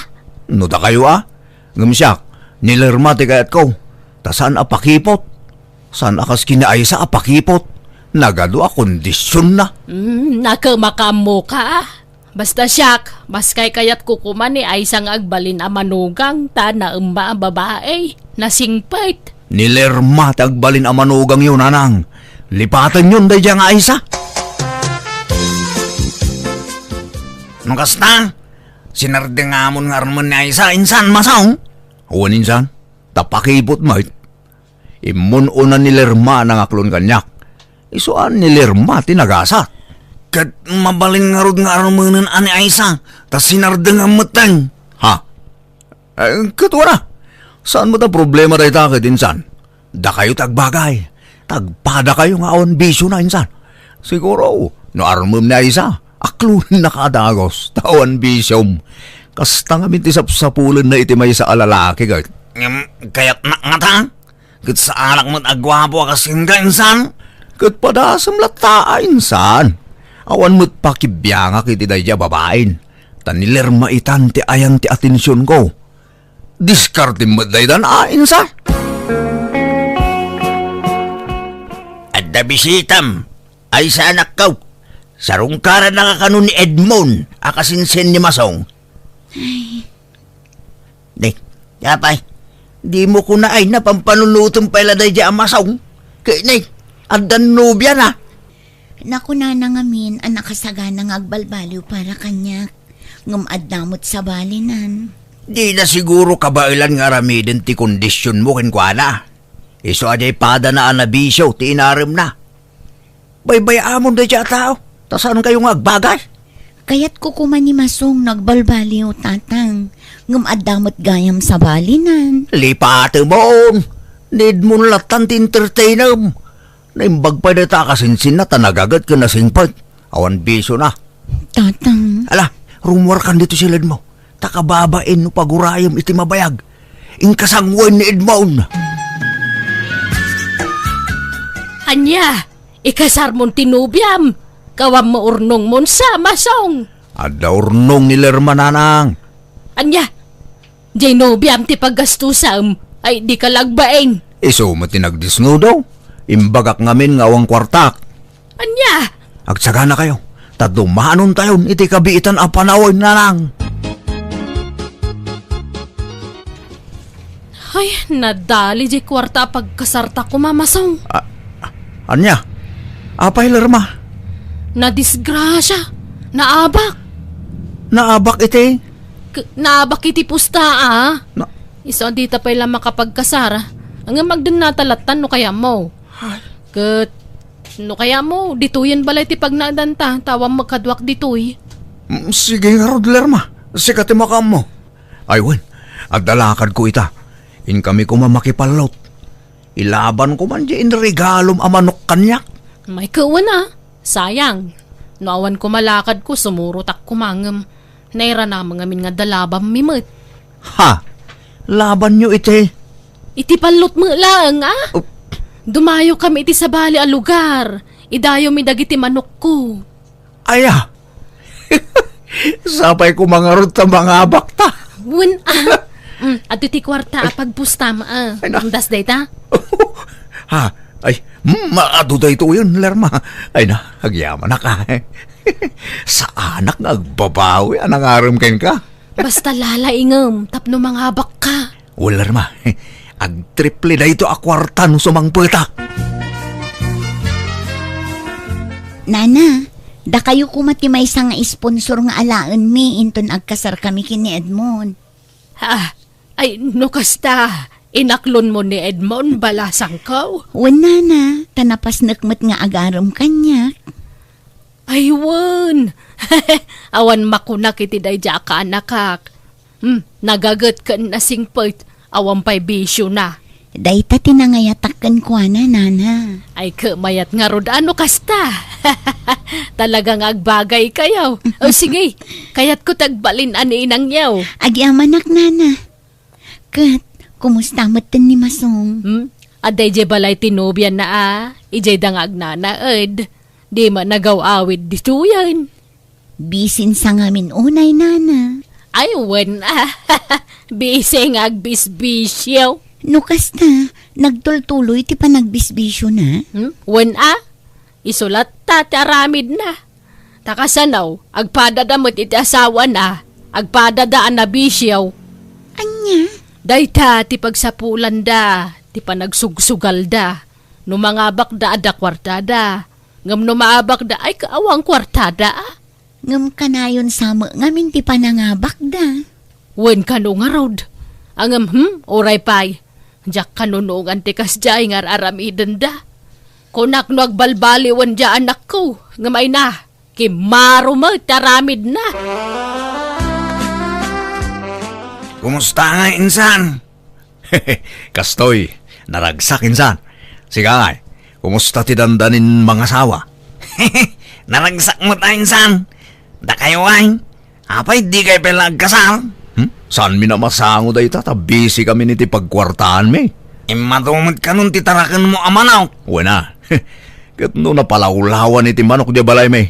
No dakayo a, ngem siak, ni Lerma ti kayatko, ta saan a pakipot. Saan a kas ken ni Aisa a pakipot. Nagadu a kondisionna. Hmm, nakemaka ammoka. Basta siak, mas kaykayatko koma ni Aisa nga agbalin a manugang ta naemma a babai, nasingpet. Ni Lerma ti agbalin a manugangyo, Nanang. Lipatenyon daydiay nga Aisa. No kasta, sinardengamon nga armen ni Aisa, insan, Masong? Wen, insan, ta pakipot met. Immun-una ni Lerma a nangaklon kaniak. Isu a ni Lerma ti nagasat. Ket mabalin ngarud nga armenen a ni Aisa, ta sinardengam metten. Ha? Eh, ket wana, saan met a problema dayta ket insan? Dakayo ti agbagay. Tagpadakayo nga awan bisiona insan. Siguro, no armem ni Aisa, aklonennaka a dagus, ta awan bisiom. Kasta ngamin ti sapsapulenna iti maysa a lalaki ket. Ngem, kayatnak ngata? Ket saanak met a guapo a kas kenka, insan? Ket padasem latta a, insan. Awan met pakibiangak iti daydiay a babain. Ta ni Lerma itan ti ayan ti atensionko. Diskartem met daytan a, insan. Adda bisitam, Aisa anakko. Sarungkarannaka kano ni Edmond a kasinsin ni Masong. Ay. Di, apay, dimo kuna ay napampanunoten pay la daydiay a Masong. Ket ni, addan nobiana. Nakunana ngamin a nakasagana nga agbalbaliw para kaniak, ngem adda met sabalinan. Dina siguro kabaelan nga aramiden ti kondisionmo kenkuana. Isu a diay padana a nabisio ti inaremna. Baybay-amon daydiay a tao, ta saankayo nga agbagay. Kayatko koma ni Masong no agbalbaliw, Tatang. Ngem adda met gayam sabalinan. Lipatemon! Need mo lattan ti entertainem. Naimbag pay dayta a kasinsinna ta nagaget ken nasingpet. Awan bisiona. Tatang. Ala, rumuarkan ditoy siledmo. Ta kababain no pagurayem iti mabayag. Inka sanguen ni Edmond. Ania? Ikasarmon ti nobiam? Kawam maurnongmon sa, Masong. Adda urnong ni Lerma, Nanang. Ania? Jay nobiam ti paggastusam, ay dika lagbain. Isu met ti nagdisnudo. Imbagak ngamin nga awan kuartak. Ania? Agsaganakayo, ta dumanontayon iti kabiitan a panawen, Nanang. Ay, nadali jay kuarta a pagkasarta koma, Masong. A-, ania? Apay, Lerma? Nadisgrasia. Naabak. Naabak iti? K-, naabak iti pusta, a. Na- Isu a dita pay la makapagkasar. Ngem agdennata lattan no kayatmo. Ay. Ket no kayatmo, ditoyen balay ti pagnaedanta, ta awan met kaduak ditoy. Mm, sige ngarud, Lerma. Sika ti makaammo. Ay wen, adda lakadko ita. Inkami koma makipallot. Ilabanko man di inregalom a manok kaniak. Ay ket wen a, sayang. No awan koma lakadko, sumurotak koma ngem nairanam ngamin nga adda labammi met. Ha? Labanyo iti? Iti pallot met laeng, a? Oh. Dumayokami iti sabali a lugar. Idayommi dagiti manokko. Aya. Sapay koma ngarud ta mangabakta. Wen, a. Mm, adtoy ti kuarta a pagpustam, a. Ay, na. Amdas dayta? Ha? Ay, mm, adu daytoyen, Lerma. Ay na, agyamanak, a. Saanak nga agbabawi a nangarem kenka. Basta lalaingem tapno mangabakka. Wen, Lerma, agtriple daytoy a kuarta no sumangpetak. Nana, dakayo koma ti maysa nga sponsor nga alaenmi inton agkasarkami ken ni Edmond. Ha? Ay, no kasta, inaklonmo ni Edmond, balasangko? Wen, Nana, ta napasnek met nga agarem kaniak. Ay, wen. Awan makunak iti daydiay a kaanakak. Hmm, nagaget ken nasingpet, awan pay bisiona. Dayta ti nangayatak kenkuana, Nana. Ay, ket mayat ngarud a no kasta. Talaga nga agbagaykayo. O, sige, kayatko ti agbalin a ni inangyo. Agyamanak, Nana. Ket, kumusta metten ni Masong? Hmm? Adda idiay balay ti nobiana a, idiay da nga agnanaed. Di met nagaw-awid ditoyen. Bisin sa ngamin unay, Nana. Ay, wen a. Bisi nga agbisbisio. No kasta, nagtultuloy ti panagbisbisiona? Hmm? Wen a. Isu latta ti aramidna. Ta kasano, agpadada met iti asawana, agpadada a nabisio. Ania? Dayta ti pagsapulanda, ti panagsugsugalda. No mangabakda, adda kuartada. Ngem no maabakda, ay, awan kuartada, a. Ngem kanayon sa met ngamin ti panangabakda. Wen kano ngarud. A ngem, hmm, uray pay. Diak kanunongan ti kasdiay nga ar-aramidenda. Kunak no agbalbaliwen diay anakko, ngem ay na, kimmaro met ti aramidna. Kumusta ngay, insan? Kastoy, naragsak, insan. Sika ngay, kumusta ti dandanin mangasawa? Naragsak met a, insan. Dakayo ay, apay dikay pay la agkasar? Hmm? Saanmi a masango dayta ta bisikami iti pagkuartaanmi. Immadu met kanon ti tarakenmo a manok. Wen a. Ket no napalawlawan iti manok diay balaymi.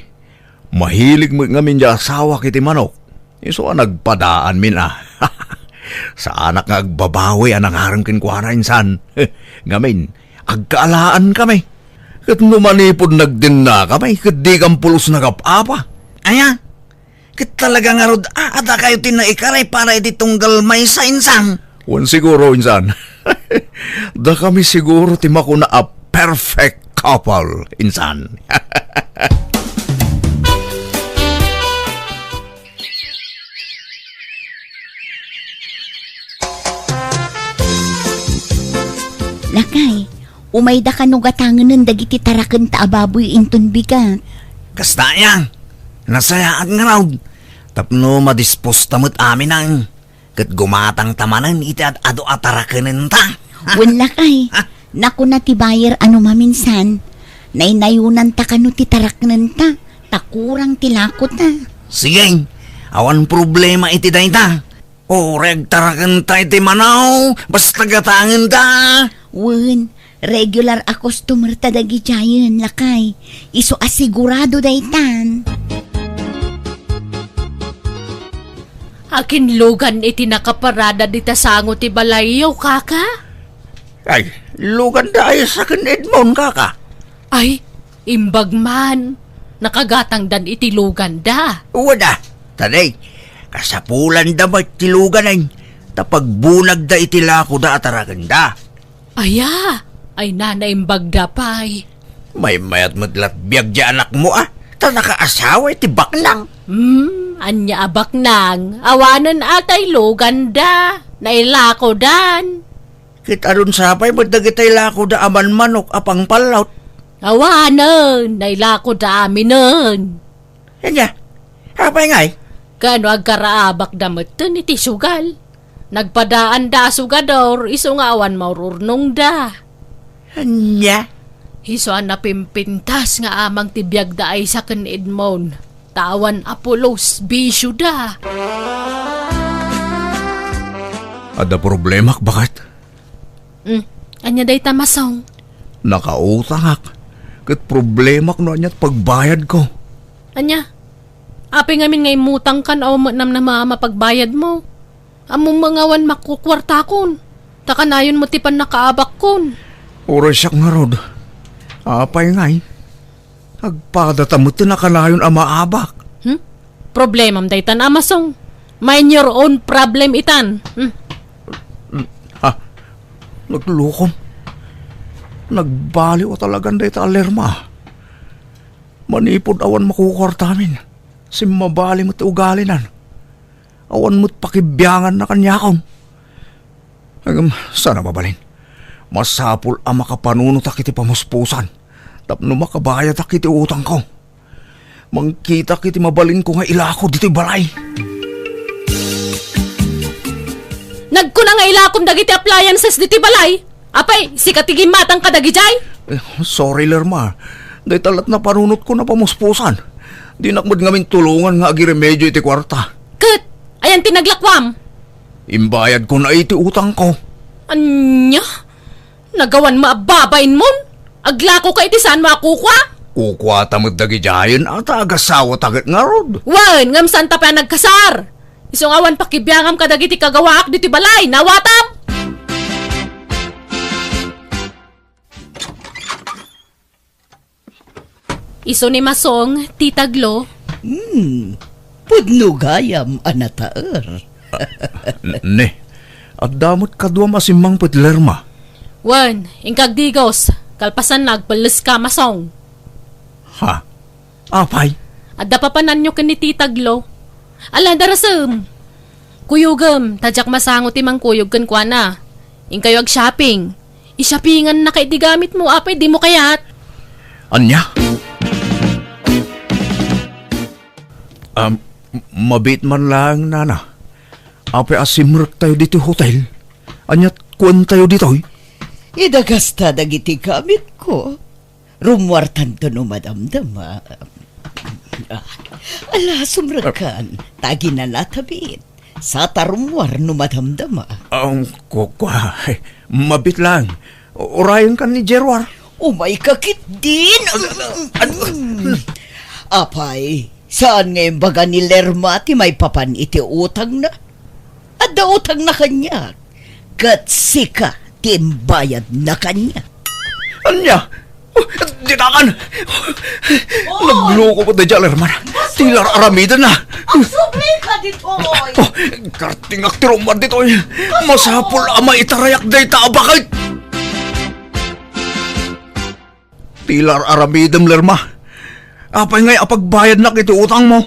Mahilig met ngamin diay asawak iti manok. Isu a nagpadaanmin a. Saanak nga agbabawi a nangarem kenkuana, insan. Ngamin, agkaalaankami. Ket no manipud nagdennakami, ket dikam pulos nagap-apa. Aya? Ket talaga ngarud a, a dakayo ti naikaray para iti tunggal maysa, insan? Wen siguro, insan. Dakami siguro ti makuna a perfect couple, insan. Lakay, umayda kano gatangenen dagiti tarakenta a baboy inton bigat. Kasta aya. Nasayaat ngarud, tapno madisposta met aminen, ket gumatangta manen iti ad-adu a tarakenenta. Wen lakay, nakuna ti buyer a no maminsan, naynayonanta kano ti taraknenta, ta kurang ti lakota. Sige, awan problema iti dayta. Uray agtarakenta iti manaw, basta gatangenta. Wen, regular a customer ta dagidiayen, lakay. Isu a sigurado daytan. Akin lugan iti nakaparada dita sango ti balayyo, kaka? Ay, luganda ay saken Edmond, kaka. Ay, imbag man. Nakagatangdan iti luganda. Wada, tadi, kasapulanda met ti luganen, ta pagbunagda iti lakoda a tarakenda. Aya, ay nana imbagda pay. Maymayat met lat biag di anakmo, a, ta nakaasawa iti baknang. Hmm, ania a baknang? Awanen a tay luganda. Nailakodan. Ket adun sapay met dagitay lakoda a manmanok a pangpallot. Awanen, nailakoda aminen. Ania? Apay ngay? Kano agkaraabakda metten iti sugal? Nagpadaanda a sugador isu nga awan maururnongda. Ania? Isu a napimpintas nga amang ti biagda ay saken Edmond. Ta awan a pulos, bisioda. Adda problemak, baket. Hmm, ania dayta, Masong? Nakautangak. Ket problemak no ania ti pagbayadko. Ania? Apay ngamin nga immutangkan a awan met namnama a mapagbayadmo? Ammom nga awan makukuartakon. Ta kanayon met ti pannakaabakkon. Uray siak ngarud. Apay ngay? Agpadata met ti nakanayon a maabak. Hmm? Problemam daytan, Masong. Mind your own problem itan. Hmm? Ha? Naglukom. Nagbaliw a talagan dayta a Lerma. Manipud awan makukuartamin, simmabali met ti ugalinan. Awan met pakibianganna kaniakon. Ngem, saan a mabalin? Masapul a makapanunotak iti pamuspusan tapno makabayadak iti utangko. Mangkitak iti mabalinko nga ilako ditoy balay. Nagkuna nga ilakom dagiti appliances ditoy balay. Apay, sika ti gimmatang kadagidiay? Eh, sorry, Lerma. Dayta lat napanunotko napamuspusan. Dinak met ngamin tulongan nga agiremedio iti kuarta. Ket, ayan ti naglakuam? Imbayadko na iti utangko. Ania? Nagawan mo a babain mon? Aglako ka iti saan mo a kukua? Kukuata met dagidiayen a ta agasawata ket ngarud. Wen, ngem saan ta pay a nagkasar? Isu nga awan pakibiangam kadagiti kagawaak ditoy balay, nawatam! Isu ni Masong, Tita Glo. Hmm, pudno gayam a nataer. N-, ne, adda met kaduam a simmangpet, Lerma. Wen, inka agdigos, kalpasanna agpelleska, Masong. Ha? Apay? Adda papananyo ken ni Tita Glo. Ala, darasem. Kuyogem, ta diak masango ti mangkuyog kenkuana. Inkayo agshopping. Ishoppingannaka iti gamitmo, apay dimo kayat? Ania? Um, mabiit man laeng, Nana. Apay a simrektayo ditoy hotel? Aniat kuentayo ditoy? Idagasta dagiti gamitko. Rummuartanto no madamdama. Ah, ala, sumrekkan. Ta aginanatabit. Saan ta rummuar no madamdama. Ang kukua, mabiit lang. Urayenkan ni Gerwar. Umayka ketdin. An-, an-, Mm. Apay, saan nga imbaga ni Lerma ti maipapan iti utangna? Adda utangna kaniak. Ket sika ti imbayadna kaniak. Ania? Oh, ditakan! Oh! Nagluko ko daydiay, Lerma. Ti lar-aramidenna. Agsubli ka ditoy! Oh, kartingak ti rummuar ditoy. Masapul a maitarayak dayta a baket. Ti lar-aramidem, Lerma. Apay ngay a pagbayadnak iti utangmo?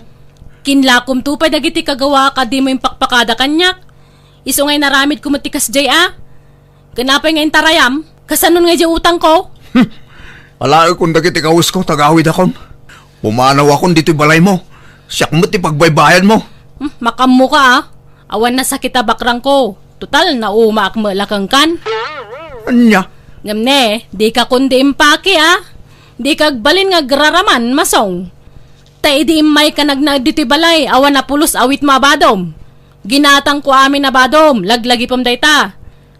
Kinlakomto pay dagiti kagawaak a dimo impakpakada kaniak. Isu nga inaramidko met ti kasdiay a. Ken apay nga intarayam? Kasanon nga idiay utangko? Hmm. Alaekon dagiti kawesko, tagawidakon. Pumanawakon ditoy balaymo. Siak met ti pagbaybayanmo. Hmm, makammoka, ah. Awan nasakit a bakrangko. Total, naumaak met la kenkan. Ania? Ngem ne, dika kundi impaki, ah. Dika agbalin nga agraraman, Masong. Ta idi immayka nagnaed ditoy balay, awan a pulos awitmo a badom. Ginatangko amin a badom, laglagipem dayta.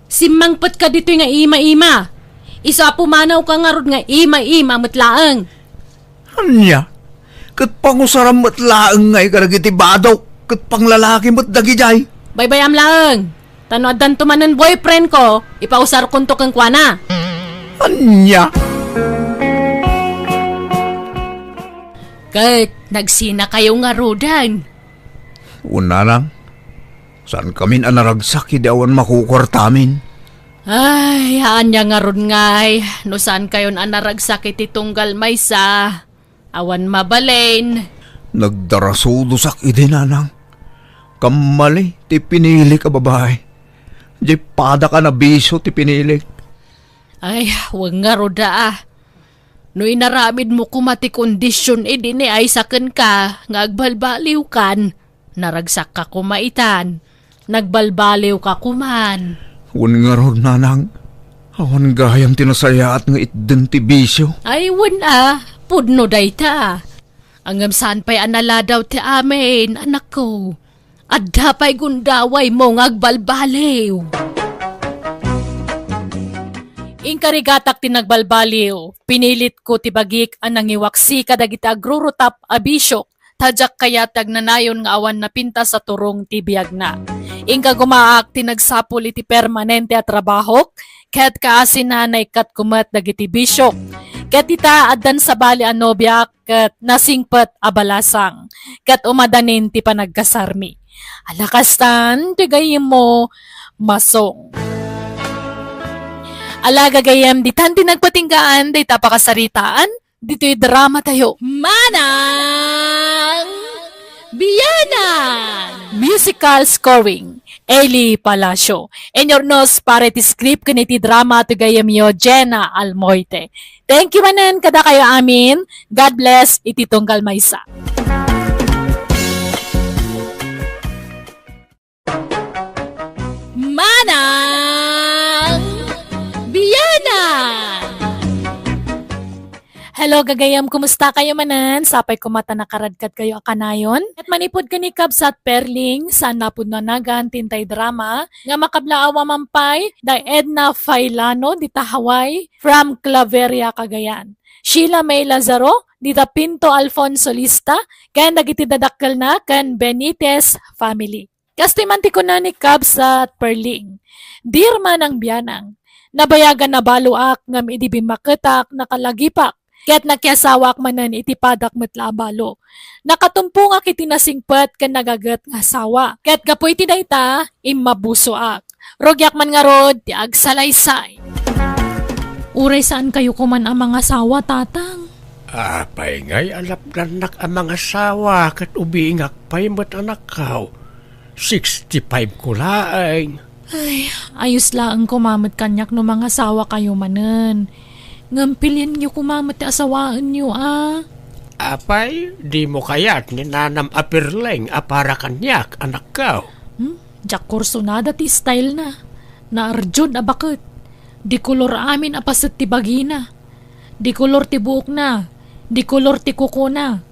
Simmangpetka ditoy nga ima-ima. Isu a pumanawka ngarud nga ima-ima met laeng. Ania? Ket pangusaram met laeng ngay kadagiti badok ket panglalaki met dagijay. Baybayam laeng. Ta no addanto manen boyfriend ko, ipausarkonto kenkuana. Ania? Ket nagsinakayo ngaruden. Wen, nanang, saankamin a naragsak idi awan makukuartamin. Ay, ania ngarud ngay, no saankayon a naragsak iti tunggal maysa, awan mabalin. Nagdarasudosak idi, nanang. Kammali ti pinilik a babae. Diay padak a nabisio ti pinilik. Ay, wen ngarud a. No inaramidmo koma ti kondision idi ni Aiza kenka nga agbalbaliwkan, naragsakka koma itan, nagbalbaliwka koman. Wen ngarud, nanang, awan gayam ti nasayaat nga itden ti bisio. Ay, wen a, pudno dayta. Ngem saan pay a naladaw ti amin, anakko. Adda pay gundawaymo nga agbalbaliw. Inkarigatak ti nagbalbaliw, pinilitko ti bagik a nangiwaksi kadagiti agrurutap a bisiok, ta diak kayat ti agnanayon nga awan napintas a turong ti biagna. Inkagumaak ti nagsapul iti permanente a trabahok, ket kaasina naikkatko met dagiti bisiok. Ket ita, addan sabali a nobiak, ket nasingpet a balasang, ket umadanin ti panagkasarmi. Ala kastan ti gayyemmo, Masong. Ala gagayyem, ditan ti nagpatinggaan dayta a pakasaritaan ditoy drama tayo. Manang Bianang! Musical scoring, Eli Palacio. Inurnos para iti script ken iti drama ti gayyemyo, Jenna Almoite. Thank you manen kadakayo amin. God bless iti tunggal maysa. Manang Bianang! Hello, gagayyem, kumusta kayo manen? Sapay koma ta nakaradkad kayo a kanayon. Ket manipud ken ni Kabsat Perling, saan a pudno a nagan ti intay drama nga makablaaw a mampay da Edna Failano dita Hawaii from Claveria, Cagayan. Sheila May Lazaro dita Pinto Alfonso Lista ken dagiti dadakkelna ken Benitez family. Kastoy man ti kuna ni Kabsat Perling, Dear Manang Bianang, nabayagan a baloak ngem idi bimmaketak, nakalagipak, ket nakiasawaak manen iti padak met la a balo. Nakatumpongak iti nasingpet ken nagaget nga asawa, ket gapu iti dayta, immabusoak. Rugiak man ngarud ti agsalaysay. Uray saan kayo koman a mangasawa, Tatang? Apay ngay a lapdannak a mangasawa ket ubingak pay met, anakko? Sixty-five ko laeng. Ay, ayos laeng koma met kaniak no mangasawa kayo manen. Ngem pilienyo koma met ti asawaenyo, a. Apay, dimo kayat ni nanam a Perling a para kaniak, anakko? Hmm? Diak kursunada ti style na. Naarjud a baket. Di kolor amin a paset ti bagina. Di kolor ti buokna. Di kolor ti kukona.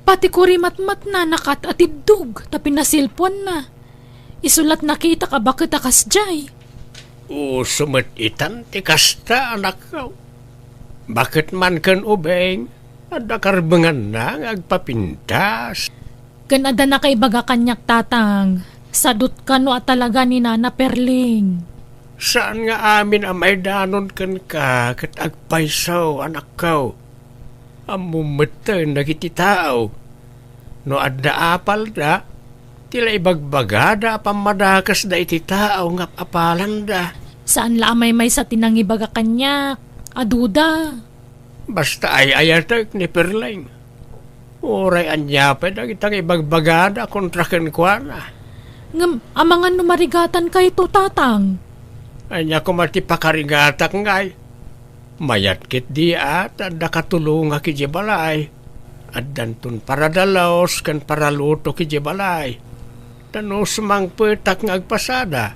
Pati kurimatmatna nakat-atiddog ta pinasilpuanna. Isu la ti nakitak a baket a kasdiay. Uso met itan ti kasta, anakko. Baket man ken ubing, adda karbenganna nga agpapintas. Ken adda nakaibaga kaniak, Tatang, sadut kano a talaga ni Nana Perling. Saan nga amin a maidanon kenka ket agpayso, anakko. Ammom metten dagiti tao. No adda apalda, ti la ibagbagada a pammadakesda iti tao nga apalanda. Saan la a maymaysa ti nangibaga kaniak a duda. Basta ay-ayatek ni Perling. Uray ania pay dagita nga ibagbagada kontra kenkuana. Ngem amangan no marigatan kayto, Tatang? Ania koma ti pakarigatak ngay? Mayat ketdi a ta adda katulongak idiay balay. Addanton paradalos ken paralutok idiay balay. Ta no sumangpetak nga agpasada,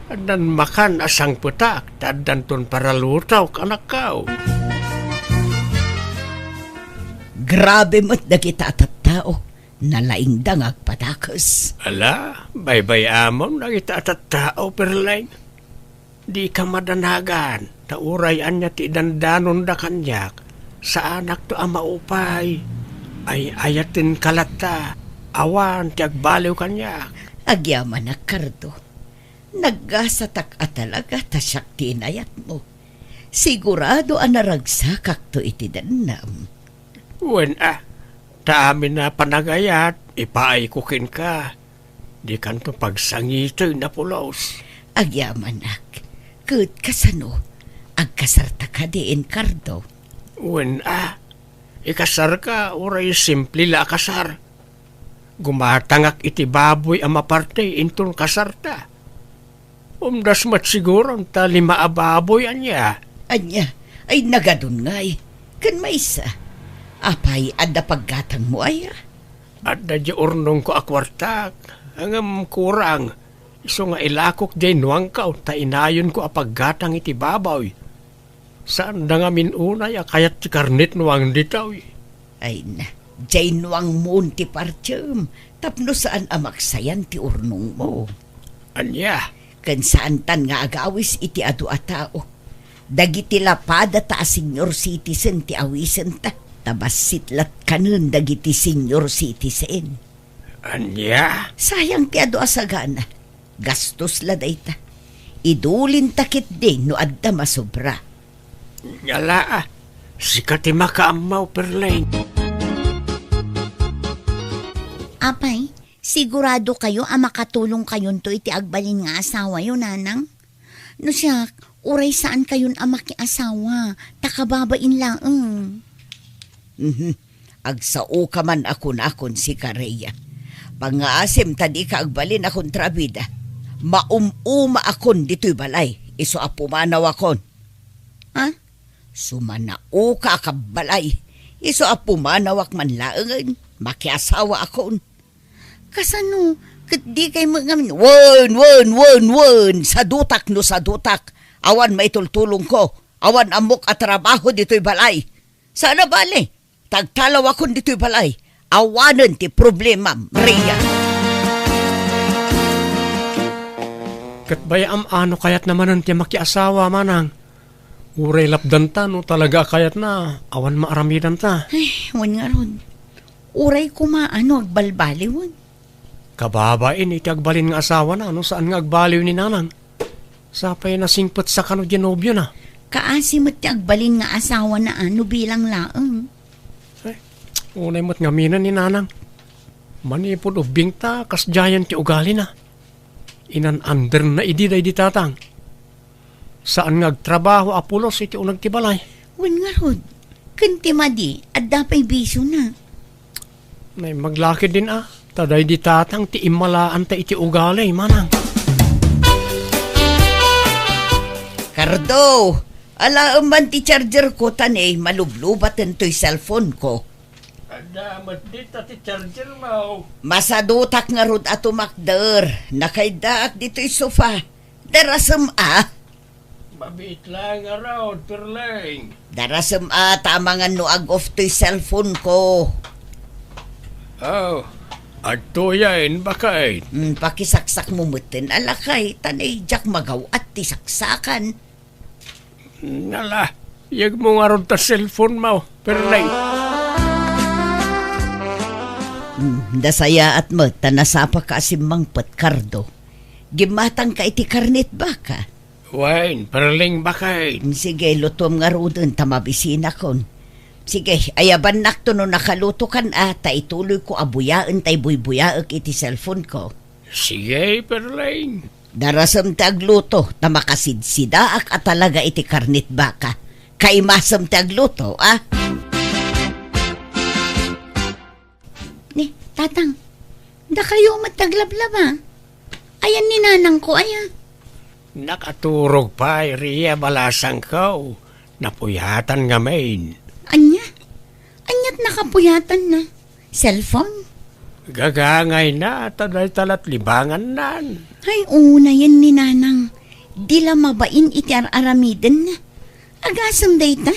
addan makan a sangpetak ta addanton paralutok, anakko. Grabe met dagita a tattao, nalaingda nga agpadakes. Ala, baybay-amon dagita a tattao, Perleng. Dika madanagan, ta uray ania ti idandanonda kaniak, saanakto a maupay. Ay-ayatenka latta, awan ti agbaliw kaniak. Agyamanak, Cardo. Naggasatak a talaga ta siak ti inayatmo. Sigurado a naragsakakto iti dennam. Wen a, ta amin a panagayat, ipaayko kenka. Dikanto pagsangiten a pulos. Agyamanak. Ket kasano? Agkasarta kadi, Cardo? Wen a, ikasarka uray simple la a kasar. Gumatangak iti baboy a maparte inton kasarta. Umdas met siguron ta lima a baboy, ania? Ania? Ay, nagadun ngay. Ken maysa. Apay, adda paggatangmo aya? Adda di urnongko a kuartak, ngem kurang. Isu nga ilakok diay nuangko ta inayonko a paggatang iti baboy. Saanda ngamin unay a kayat ti karnet nuang ditoy. Ay na, diay nuangmon ti partiem, tapno saan a maksayan ti urnongmo. Ania? Ken saantan nga agawis iti adu a tao. Dagiti lapadata a senior citizen ti awisenta, ta bassit latkanen dagiti senior citizen. Ania? Sayang ti adu a sagana. Gastos la dayta. Idulinta ketdi no adda masobra. Ngala, sika ti makaammo, Perleng. Apay, sigurado kayo a makatulong kayonto iti agbalin nga asawayo, nanang? No siak, uray saan kayon a makiasawa, ta kababain laeng. Mhm. Agsao ka man a kunakon sika, Rhea. Pangngaasim ta dika agbalin a kontrabida. Maum-uma akon ditoy balay, isu a pumanawakon. Ha? Sumanao ka a kabbalay, isu a pumanawak man laengen, makiasawa akon. Kasano? Ket di kay met ngamin, wen, wen, wen, wen, sadutak no sadutak. Awan maitultulongko. Awan ammok a trabaho ditoy balay. Saan a bale, ta agtalawakon ditoy balay. Awanen ti problemam, Rhea. Ket bay-am a no kayatna manen ti makiasawa, manang. Uray lapdanta no talaga a kayatna, awan maaramidanta. Ay, wen ngarud. Uray koma a no agbalbaliwen. Kababain iti agbalin nga asawana no saan nga agbaliw ni nanang. Sapay nasingpetsa kano diay nobiona. Kaasi met ti agbalin nga asawana a no bilang laeng. Ay, unay met ngamin ni nanang. Manipud ubbingta, kasdiayen ti ugalina. Inan-anderna idi daydi tatang. Saan nga agtrabaho a pulos iti uneg ti balay. Wen ngarud, ken ti madi, adda pay bisiona. Naimbag la ketdin a, ta daydi tatang ti immalaanta iti ugali, manang. Cardo, alaem man ti charger ko ta ne, malublubaten toy cellphone ko. Adda met dita ti charger mo. Masadutak ngarud a tumakder. Nakaiddaak ditoy sofa. Darasem a. Mabiit la ngarud, Perleng. Darasem a, ta amangan no ag-off toy cellphone ko. Oh, adtoyen, baket. Hmm, pakisaksak mo metten a lakay, ta ne, diak magaw-at ti saksakan. Nala, yegmo ngarud ta cellphone mo, Perleng. Hmm, da sayaat met, ta nasapaka a simmangpet, Cardo. Gimmatangka iti karnet baka. Wen, Perleng, baket. Sige, lutom ngaruden ta mabisinakon. Sige, ayabannakto no nakalutokan a, ta ituloyko a buyaen tay buybuyaek iti cellphone ko. Sige, Perleng. Darasem ti agluto, ta makasidsidaak a talaga iti karnet baka. Kaimasem ti agluto, a? Ni, Tatang, dakayo met aglablaba. Ayan ni nanangko, aya? Nakaturog pay, Ria, balasangko. Napuyatan ngamin. Ania? Aniat Kapuyatanna. Cellphone? Gagangayna, ta dayta lat libangannan. Ay, unayen ni Nanang. Di la mabain iti ar-aramidenna. Agasem dayta,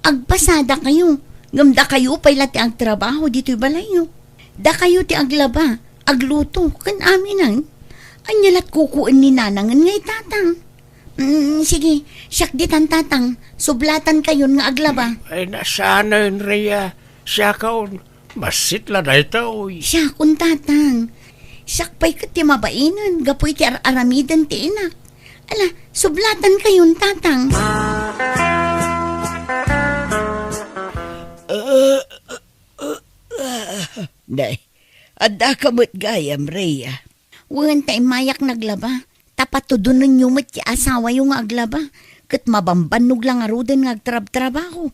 agpasadakayo, ngem dakayo pay la ti agtrabaho ditoy balayyo. Dakayo ti aglaba, agluto, ken aminen. Ania lat kukuan ni Nanangen nga itatang? Mm, sige, siak ditan, Tatang. Sublatankayon nga aglaba. Ay, nasanen, Rhea. Siakon, bassit la daytoy. Siakon, Tatang. Siak pay ket ti mabainen gapu iti ar-aramiden ti inak. Ala, sublatankayon, Tatang. Nay, addaka met gayam, Rhea. Wen, ta immayak naglaba. Ta patudonenyo met ti asawayo nga aglaba, ket mabambannog la ngaruden nga agtrabtrabaho.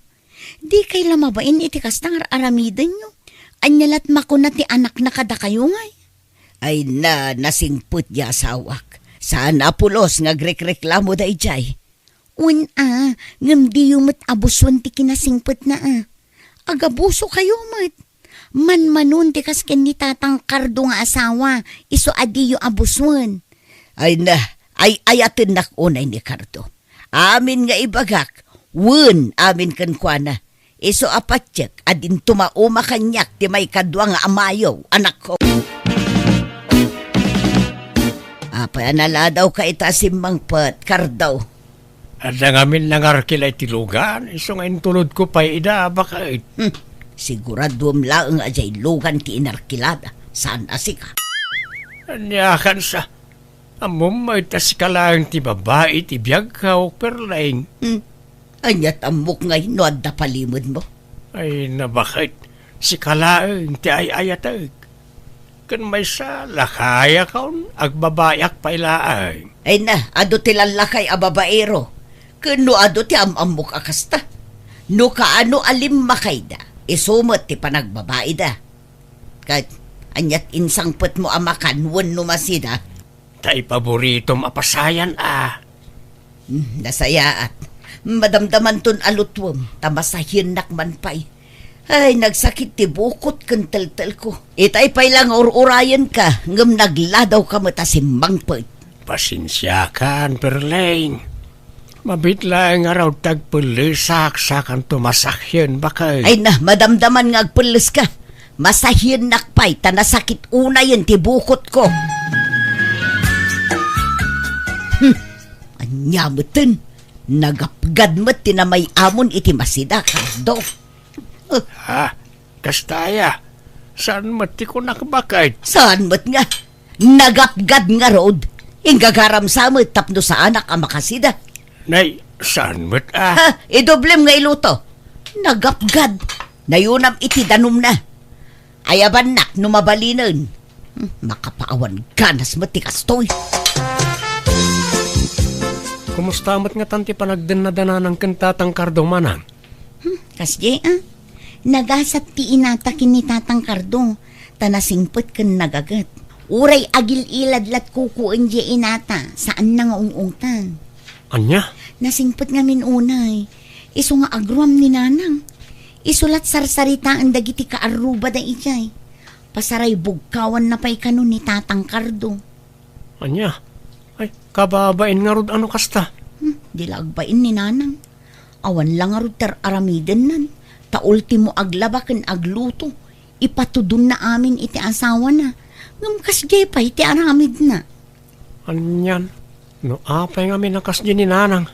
Dikay la mabain iti kasta nga ar-aramidenyo. Ania lat makuna ti anakna kadakayo ngay? Ay na, nasingpet ti asawak. Saan a pulos nga agrekreklamo daydiay. Wen a, ngem diyo met abuson ti kinasingpetna a. Agabusokayo met. Manmanon ti kas ken ni Tatang Cardo nga asawa, isu a diyo abuson. Ay na, ay-ayatennak unay ni Cardo. Amin nga ibagak, wen amin kenkuana. Isu a patiek a dinto mauma kaniak ti maikadua nga amayo, anakko. Apay a naladawka ita a simmangpet, Cardo? Adda ngamin nangarkila iti lugan, isu nga intulodko pay ida, baket. Hmm. Siguraduem laeng a diay lugan ti inarkilada, saan a sika. Ania kansa? Ammom met a sika laeng ti babai ti biagko, Perleng. Hmm. Aniat ammok ngay no adda palimedmo? Ay, nabaket, sika laeng ti ay-ayatek. Ken maysa, lakayakon, agbabaiak pay laeng. Ay na, adu ti lallakay a babaero. Ken no adu ti am-ammok a kasta. No kaano a limmakayda, isu met ti panagbabaida. Ket aniat insangpetmo a makan wenno masida? Ta ipaboritom a pasayan a. Hmm, nasayaat. Madamdamanton a lutuem, ta masahiennak man pay. Ay, nagsakit ti bukot ken teltelko. Itay pay la nga ur-urayenka, ngem nagladawka met a simmangpet. Pasensiakan, Perleng. Mabiit laeng ngarud ti agpellesak, sakanto masahien, baket. Ay na, madamdaman nga agpelleska. Masahiennak pay ta nasakit unayen ti bukotko. Hmm. Ania meten? Nagapgad met ti namay-amon iti masida, Cardo. Eh. Ha? Kasta aya? Saan met ti kunak, baket? Saan met nga? Nagapgad ngarud. Inggagaram sa met tapno saanak a makasida. Nay, saan met a? Ha? Idoblem nga iluto. Nagapgad. Nayunam iti danumna. Ayabannak no mabalinen. Hmm, makapaawan ganas met ti kastoy. Kumusta met ngatan ti panagdennada ni Nanang ken Tatang Cardo, Manang? Hmm, kasdiay a. Nagasat ti inata ken ni Tatang Cardo, ta nasingpet ken nagaget. Uray agil-ilad lat kukuan diay inata, saanna nga ung-ungtan. Ania? Nasingpet ngamin unay. Isu nga agruam ni Nanang. Isu lat sarsaritaen dagiti kaarrubada idiay. Pasaraybugkawanna pay kano ni Tatang Cardo. Ania? Ay, kababain ngarud a no kasta. Hmm, di la agbain ni Nanang. Awan la ngarud ti ar-aramidennan. Ta ultimo aglaba ken agluto. Ipatudonna amin iti asawana. Ngem kasdiay pay ti aramidna. Anian, no apay ngamin a kasdi ni Nanang,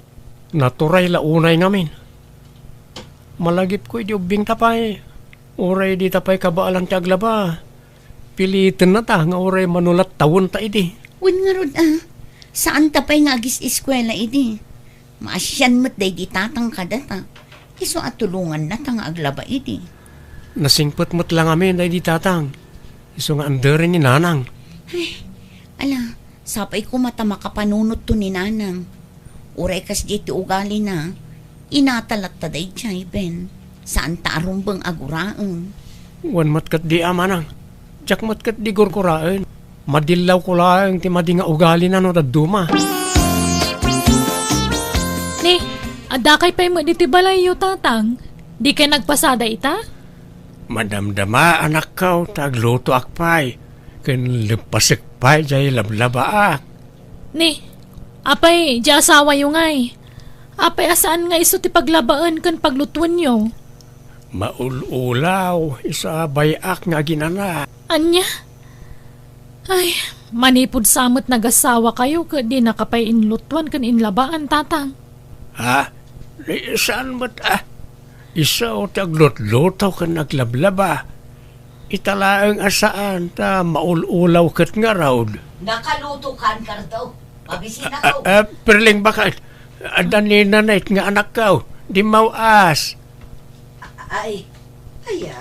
naturay la unay ngamin. Malagipko idi ubbingta pay, uray dita pay kabaelan ti aglaba, pilitennata nga uray mano lat tawenta idi. Wen ngarud a, saanta pay nga agis-eskuela idi. Maasian met daydi Tatang kadata. Isu a tulongannata nga aglaba idi. Nasingpet met la ngamin daydi Tatang. Isu nga anderen ni Nanang. Ay, ala, sapay koma ta makapanunotto ni Nanang. Uray kasdiay ti ugalina, inata latta daydiay, Ben. Saanta a rumbeng a guraen. Wen met ketdi a, Manang. Diak met ketdi gurguraen. Madillawko laeng ti madi nga ugalina no dadduma. Ni, addakay pay met iti balayyo, Tatang? Dikay nagpasada ita? Madamdama, anakko, ta aglutoak pay, ken leppasek pay jay lablabaak. Ni, apay, di asawayo ngay? Apay a saan nga isu ti paglabaen ken paglutuenyo? Maul-ulaw, isu a bay-ak nga aginana. Ania? Ay, manipud sa met nagasawakayo ket dinaka pay inlutuan ken inlabaan, Tatang. Ha? Ni saan met, ah? Isu ti aglutluto ken aglablaba. Ita laeng a saan ta maul-ulaw ket ngarud. Nakalutokan, Cardo. Mabisina ko. Ah, ah, Perleng, baka adda ni Nanay nga anakko. Dimmaw-as. Ay, aya.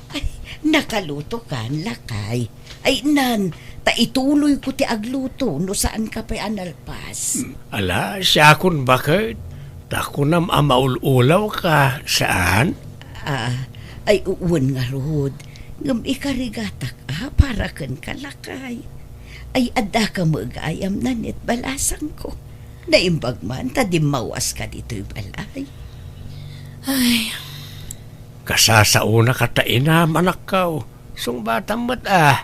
Ay, nakalutokan, lakay. Ay, nan, ta ituloyko ti agluto no saanka pay a nalpas. Hmm, ala, siakon baket. Ta kunam a maul-ulawka, saan? Ah, ay, u-, wen ngarud. Ngem ikarigatak a para kenka, lakay. Ay, addaka met gayam, Nanay, balasangko. Naimbag man ta dimmaw-aska ditoy balay. Ay. Kasasaonaka ta inam, anakko. Sungbatam met, ah.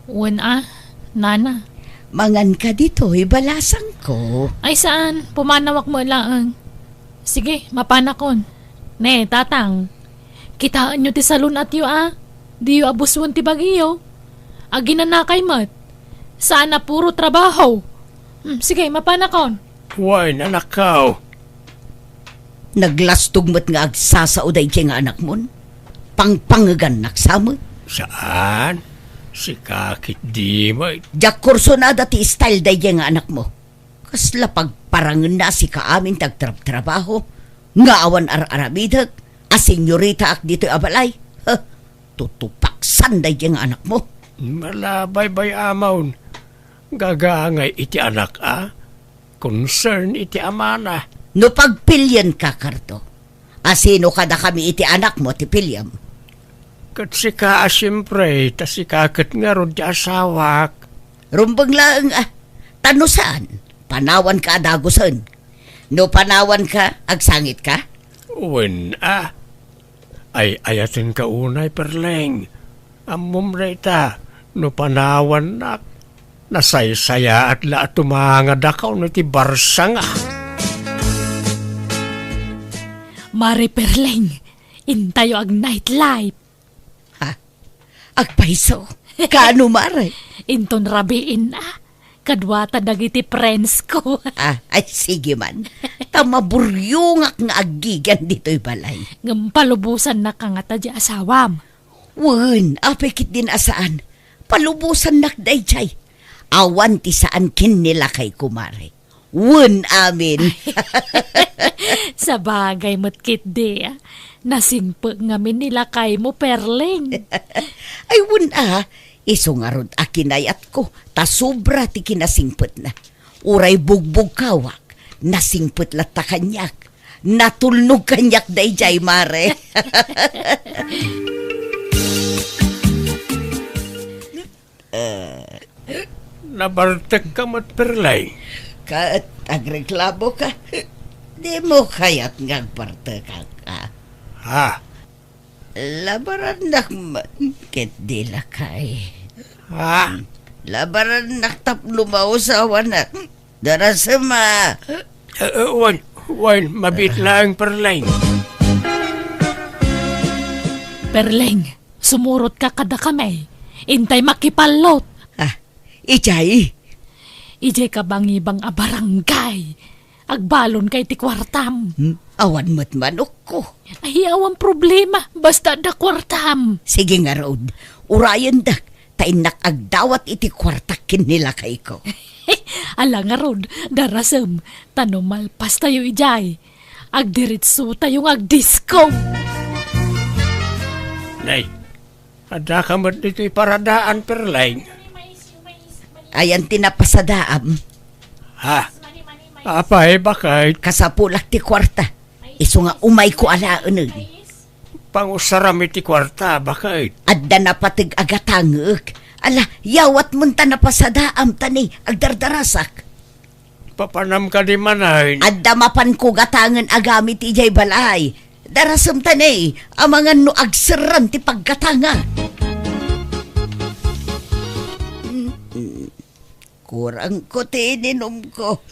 Wen a, Nana. Manganka ditoy balasangko. Ay saan, pumanawak met laeng. Sige, mapanakon. Ne, Tatang, kitaenyo ti salun-atyo a. Diyo abusen ti bagiyo. Aginanakay met. Saan a puro trabaho. Hmm, sige, mapanakon. Wen, anakko. Naglastog met nga agsasao daydiay nga anakmon. Pangpangegannak sa met. Saan? Sika ketdi met. Diak kursunada ti style daydiay nga anakmo. Kasla pagparangenna a sika amin ti agtrabtrabaho nga awan ar-aramidek a senyoritaak ditoy a balay. Huh, tutupaksan daydiay nga anakmo. Ala, baybay-amon. Gagangay iti anak a. Concern iti amana. No pagpilienka, Cardo, a sino kadakami iti anakmo ti piliam? Ket sika a siempre, ta sika ket ngarud ti asawak. Rumbeng laeng a, ta no saan, panawanka a dagusen. No panawanka, agsangitka? Wen a. Ay-ayatenka unay, Perleng. Ammom dayta, no panawannak, nasaysayaat la a tumangadakaw no ti barsanga. Mare Perleng, intayo ag-nightlife. Ha? Agpayso? Kaano, mare? Inton rabiin a. Kaduata dagiti friends ko. Ah, ay, sige man. Ta maburyongak nga aggigian ditoy balay. Ngem palubosannak ngata diay asawam. Wen, apay ketdin a saan. Palubosannak daydiay. Awan ti saan ken ni lakayko, mare. Wen amin. Sabagay met ketdi, a. Nasingpet ngamin ni lakaymo, Perleng. Ay, wen a. Isu ngarud a kinayatko, ta sobra ti kinasingpetna. Uray bugbugkawak, nasingpet latta kaniak. Natulnog kaniak daydiay, mare. Eh. Nabartekka met, Perleng? Ket agreklamoka? Dimo kayat nga agbartekak, a? Ha? Labarannak man ketdi, lakay. Ha? Labarannak tapno mausawanak. Darasem a. Eh, eh, wen, wen, mabiit laeng, Perleng. Perleng, sumurotka kadakami. Intay makipallot. Ah, idiay? Idiay kabangibang a barangay. Agbalonka iti kuartam. Hmm? Awan met manokko. Ay, awan problema. Basta adda kuartam. Sige ngarud. Urayendak. Ta innak agdawat iti kuartak ken ni lakayko. Ala ngarud, darasem, ta no malpastayo idiay, agdiretsotayo nga agdisko. Nay, addaka met ditoy paradaan, Perleng? Ayan ti napasadaam. Ha? Apay, baket? Kasapulak ti kuarta. Isu nga umayko alaeneg. Pangusaram iti kuarta, baket? Adda napateg a gatangek. Ala, yawatmon ta napasadaam ta ni agdardarasak. Papanam kadi manen? Adda mapanko gatangen a gamit idiay balay. Darasem ta ne, amangan no agserran ti paggatanga. Mm, mm. Kurangko ti ininumko.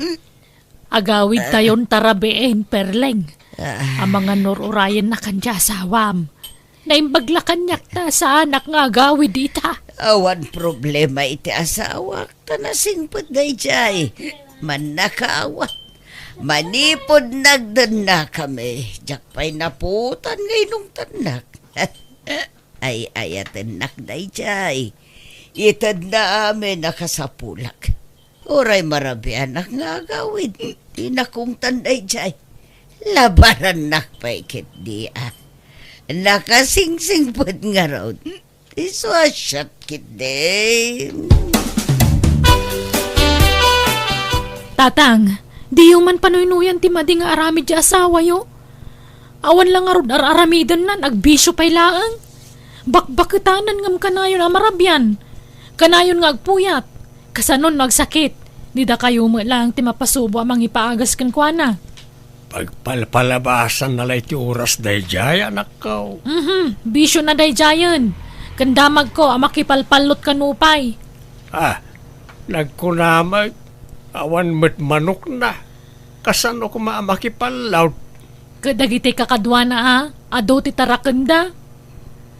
Agawidtayon ta rabiin, Perleng. Ah. Amangan no ur-urayennak ken ti asawam. Naimbag la kaniak ta saanak nga agawid ita. Awan problema iti asawak, ta nasingpet daydiay. Mannakaawat. Manipud nagdennakami, diak pay naputan nga inungtannak. Ay-ayatennak daydiay. Itedna amin a kasapulak. Uray marabianak nga agawid, ti nakungtan daydiay. Labarannak pay ketdi a. Nakasingsingpet ngarud. Isu a siak ketdi. Tatang, diyo man panuynuyan ti madi nga aramid ti asawayo. Awan la ngarud ar-aramidennan, agbisio pay laeng. Bakbaketanan ngem kanayon a marabian. Kanayon nga agpuyat. Kasano no agsakit? Ni dakayo met laeng ti mapasubo a mangipaagas kenkuana. Pagpalpalabasanna la iti oras daydiay, anakko. Mhm, bisiona daydiayen. Ken damagko a makipalpallot kano pay. Ah, nagkuna met, awan met manokna. Kasano koma a makipallot? Ket dagiti kakaduana a, adu ti tarakenda.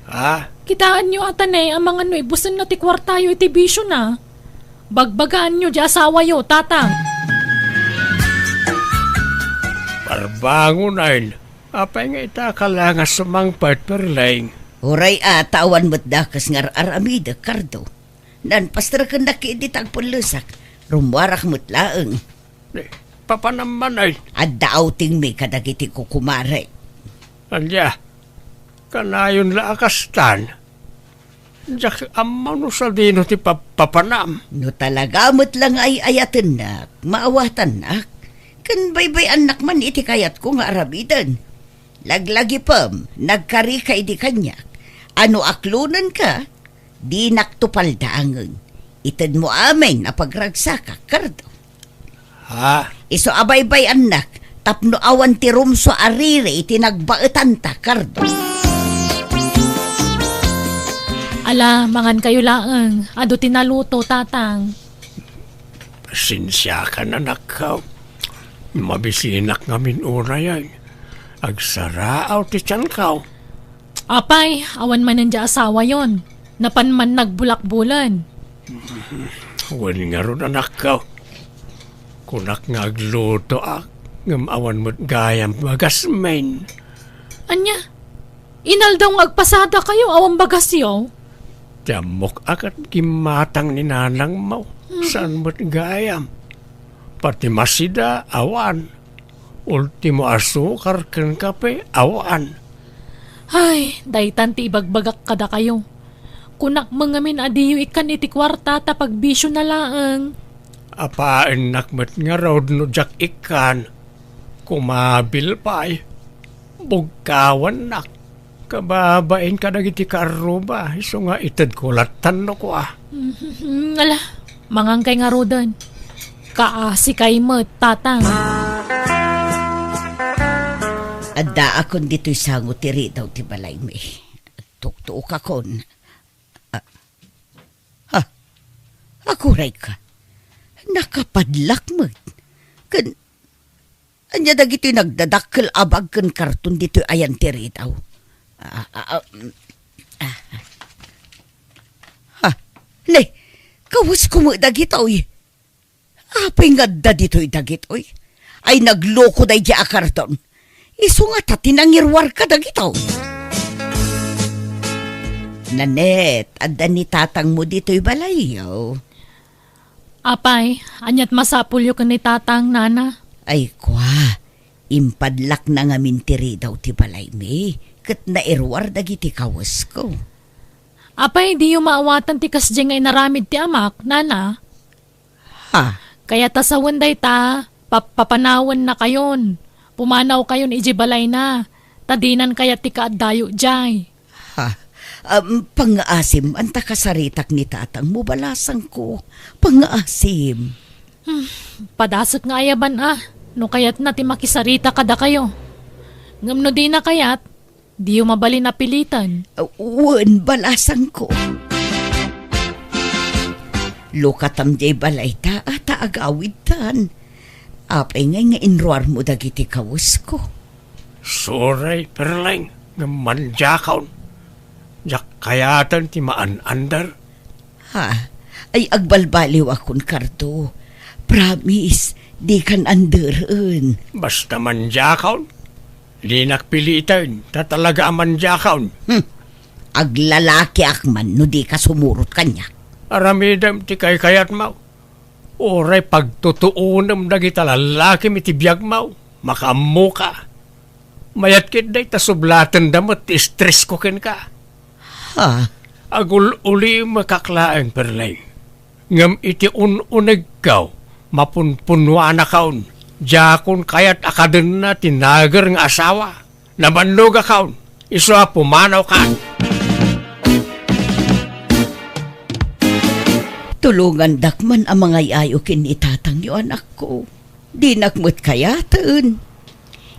Ha? Kitaenyo a ta ne, amangan no ibusenna ti kuartayo iti bisiona. Bagbagaanyo ti asawayo, Tatang. Barbangonen, apay nga ita ka la nga sumangpet, Perleng? Uray a, ta awan met dakes nga ar-aramidek, Cardo. Nanpasterkennak idi ta agpellesak. Rummuarak met laeng. Eh, papanam man ay. Adda outingmi kadagiti kukumarek. Ania, kanayon la a kastan? Diak ammo no sadino ti pap-, papanam. No talaga met la nga ay-ayatennak, maawatannak. Ken baybay-annak man iti kayatko nga aramiden. Laglagipem, nagkarika idi kaniak. A no aklonenka, dinak to paldaangen. Itedmo amin a pagragsakak, Cardo. Ha? Isu a baybay-annak tapno awan ti rumsua a riri iti nagbaetanta, Cardo. Ala, mangankayo laeng. Adu ti naluto, Tatang. Pasensiakan, anakko. Mabisinak ngamin unay ay. Agsaraaw ti tianko. Apay, awan manen diay asawayon. Napan man nagbulakbulen. Wen ngarud, anakko. Kunak nga aglutoak, ngem awan met gayam bagasmin. Ania? Inaldaw nga agpasadakayo, awan bagasyo? Ti ammok a ket gimmatang ni nanangmo, Mhm. saan met gayam. Pati masida, awan. Ultimo a sukar ken kape, awan. Ay, daytan ti ibagbagak kadakayo. Kunak met ngamin a diyo ikkan iti kuarta ta pagbisiona laeng. Apaennak met ngarud no diak ikkan. Kumabil pay. Bugkawannak. Kababain kadagiti kaarruba, isu nga itedko lattan no kua. Mhm, ala, mangankay ngaruden. Kaasikay met, Tatang. Addaakon ditoy sango ti ridaw ti balaymi. Tuktuokakon. Ah, ha? Agurayka. Nakapadlak met. Ken Ania dagitoy nagdadakkel a bag ken karton ditoy ayan ti ridaw? Ah, ah, ah, mm, ah. Ha? Ne, kawesko met dagitoy. Apay nga adda ditoy dagitoy? Ay nagloko daydiay a karton. Isu ngata ti nangiruarka dagitoy. Nanette, adda ni tatangmo ditoy balayyo. Apay, ania't masapulyo ken ni Tatang, Nana? Ay, kua, impadlakna ngamin ti ridaw ti balaymi, ket nairuar dagiti kawesko. Apay, diyo maawatan ti kasdiay nga inaramid ti amak, Nana? Ha? Kayat a sawen dayta, pap-, papanawennakayon. Pumanawkayon idiay balayna, ta dinan kayat ti kaaddayo idiay. Ha? Am, pangngaasim, anta kasaritak ni tatangmo, balasangko. Pangngaasim. Hmm, padasek nga ayaban a, no kayatna ti makisarita kadakayo. Ngem no dina kayat, diyo mabalin a piliten. Wen, balasangko. Lukatam diay balay ta, ta agawidtan. Apay ngay nga inruarmo dagiti kawesko? Sorry, Perleng, ngem mandiakon. Diak kayaten ti maan-ander. Ha? Ay, agbalbaliwakon, Cardo. Promise, dikan anderen. Basta mandiakon. Dinak piliten, ta talaga a mandiakon. Hmm. Aglalakiak man no dika sumurot kaniak. Aramidem ti kaykayatmo. Uray pagtutuonem dagita lallakimi ti biagmo, makaammoka. Mayat ket dayta sublatenda met ti estresko kenka. Ha? Agul-ulimekak laeng, Perleng. Ngem iti un-unegko, mapunpunuanakon, diakon kayat a kadenna ti nager nga asawa. Nabannogakon, isu a pumanawkan. Tulongandak man a mangay-ayo ken ni tatangyo, anakko. Dinak met kayaten.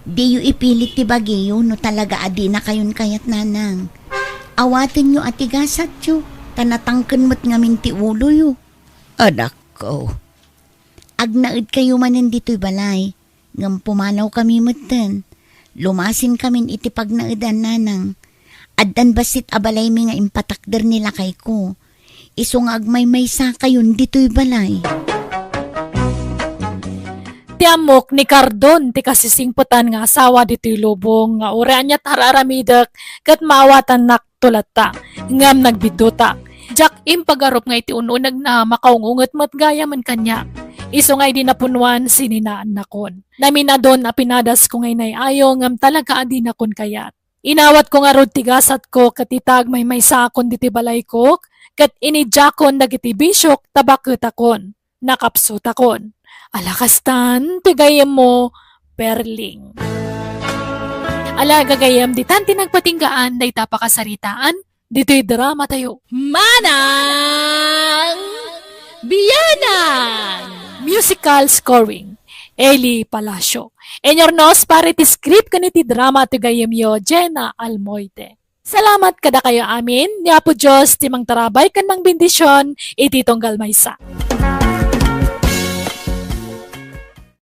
Diyo ipilit ti bagiyo no talaga a dinakayon kayat, nanang. Awatenyo a ti gasatyo, ta natangken met ngamin ti uloyo. Anakko. Agnaedkayo manen ditoy balay, ngem pumanawkami metten. Lumasinkamin iti pagnaedan, nanang. Addan bassit a balaymi nga impatakder ni lakayko. Isu nga agmaymaysakayon ditoy balay. Ti ammok ni Cardon ti kasisingpetan nga asawa ditoy lubong nga uray aniat ar-aramidek ket maawatannak to latta. Ngem nagbiddutak. Diak impagarup nga iti un-unegna makaung-unget met gayamen kaniak. Isu nga idi napunnuan, sininaannakon. Naminadon a pinadasko nga inay-ayo ngem talaga a dinakon kayat. Inawatko ngarud ti gasatko ket ita agmaymaysaakon ditoy balayko, ket inidiakon dagiti bisiok ta baketakon, nakapsutakon. Ala kastan ti gayyemmo, Perling. Ala gagayyem, ditan ti nagpatinggaan dayta pakasaritaan ditoy dramatayo. Manang Biyanan! Musical scoring, Eli Palacio. Inurnos para iti script ken iti drama ti gayyemyo, Jenna Almoite. Salamat kadakayo amin, ni Apo Dios ti mangtarabay ken mangbendision iti tunggal maysa.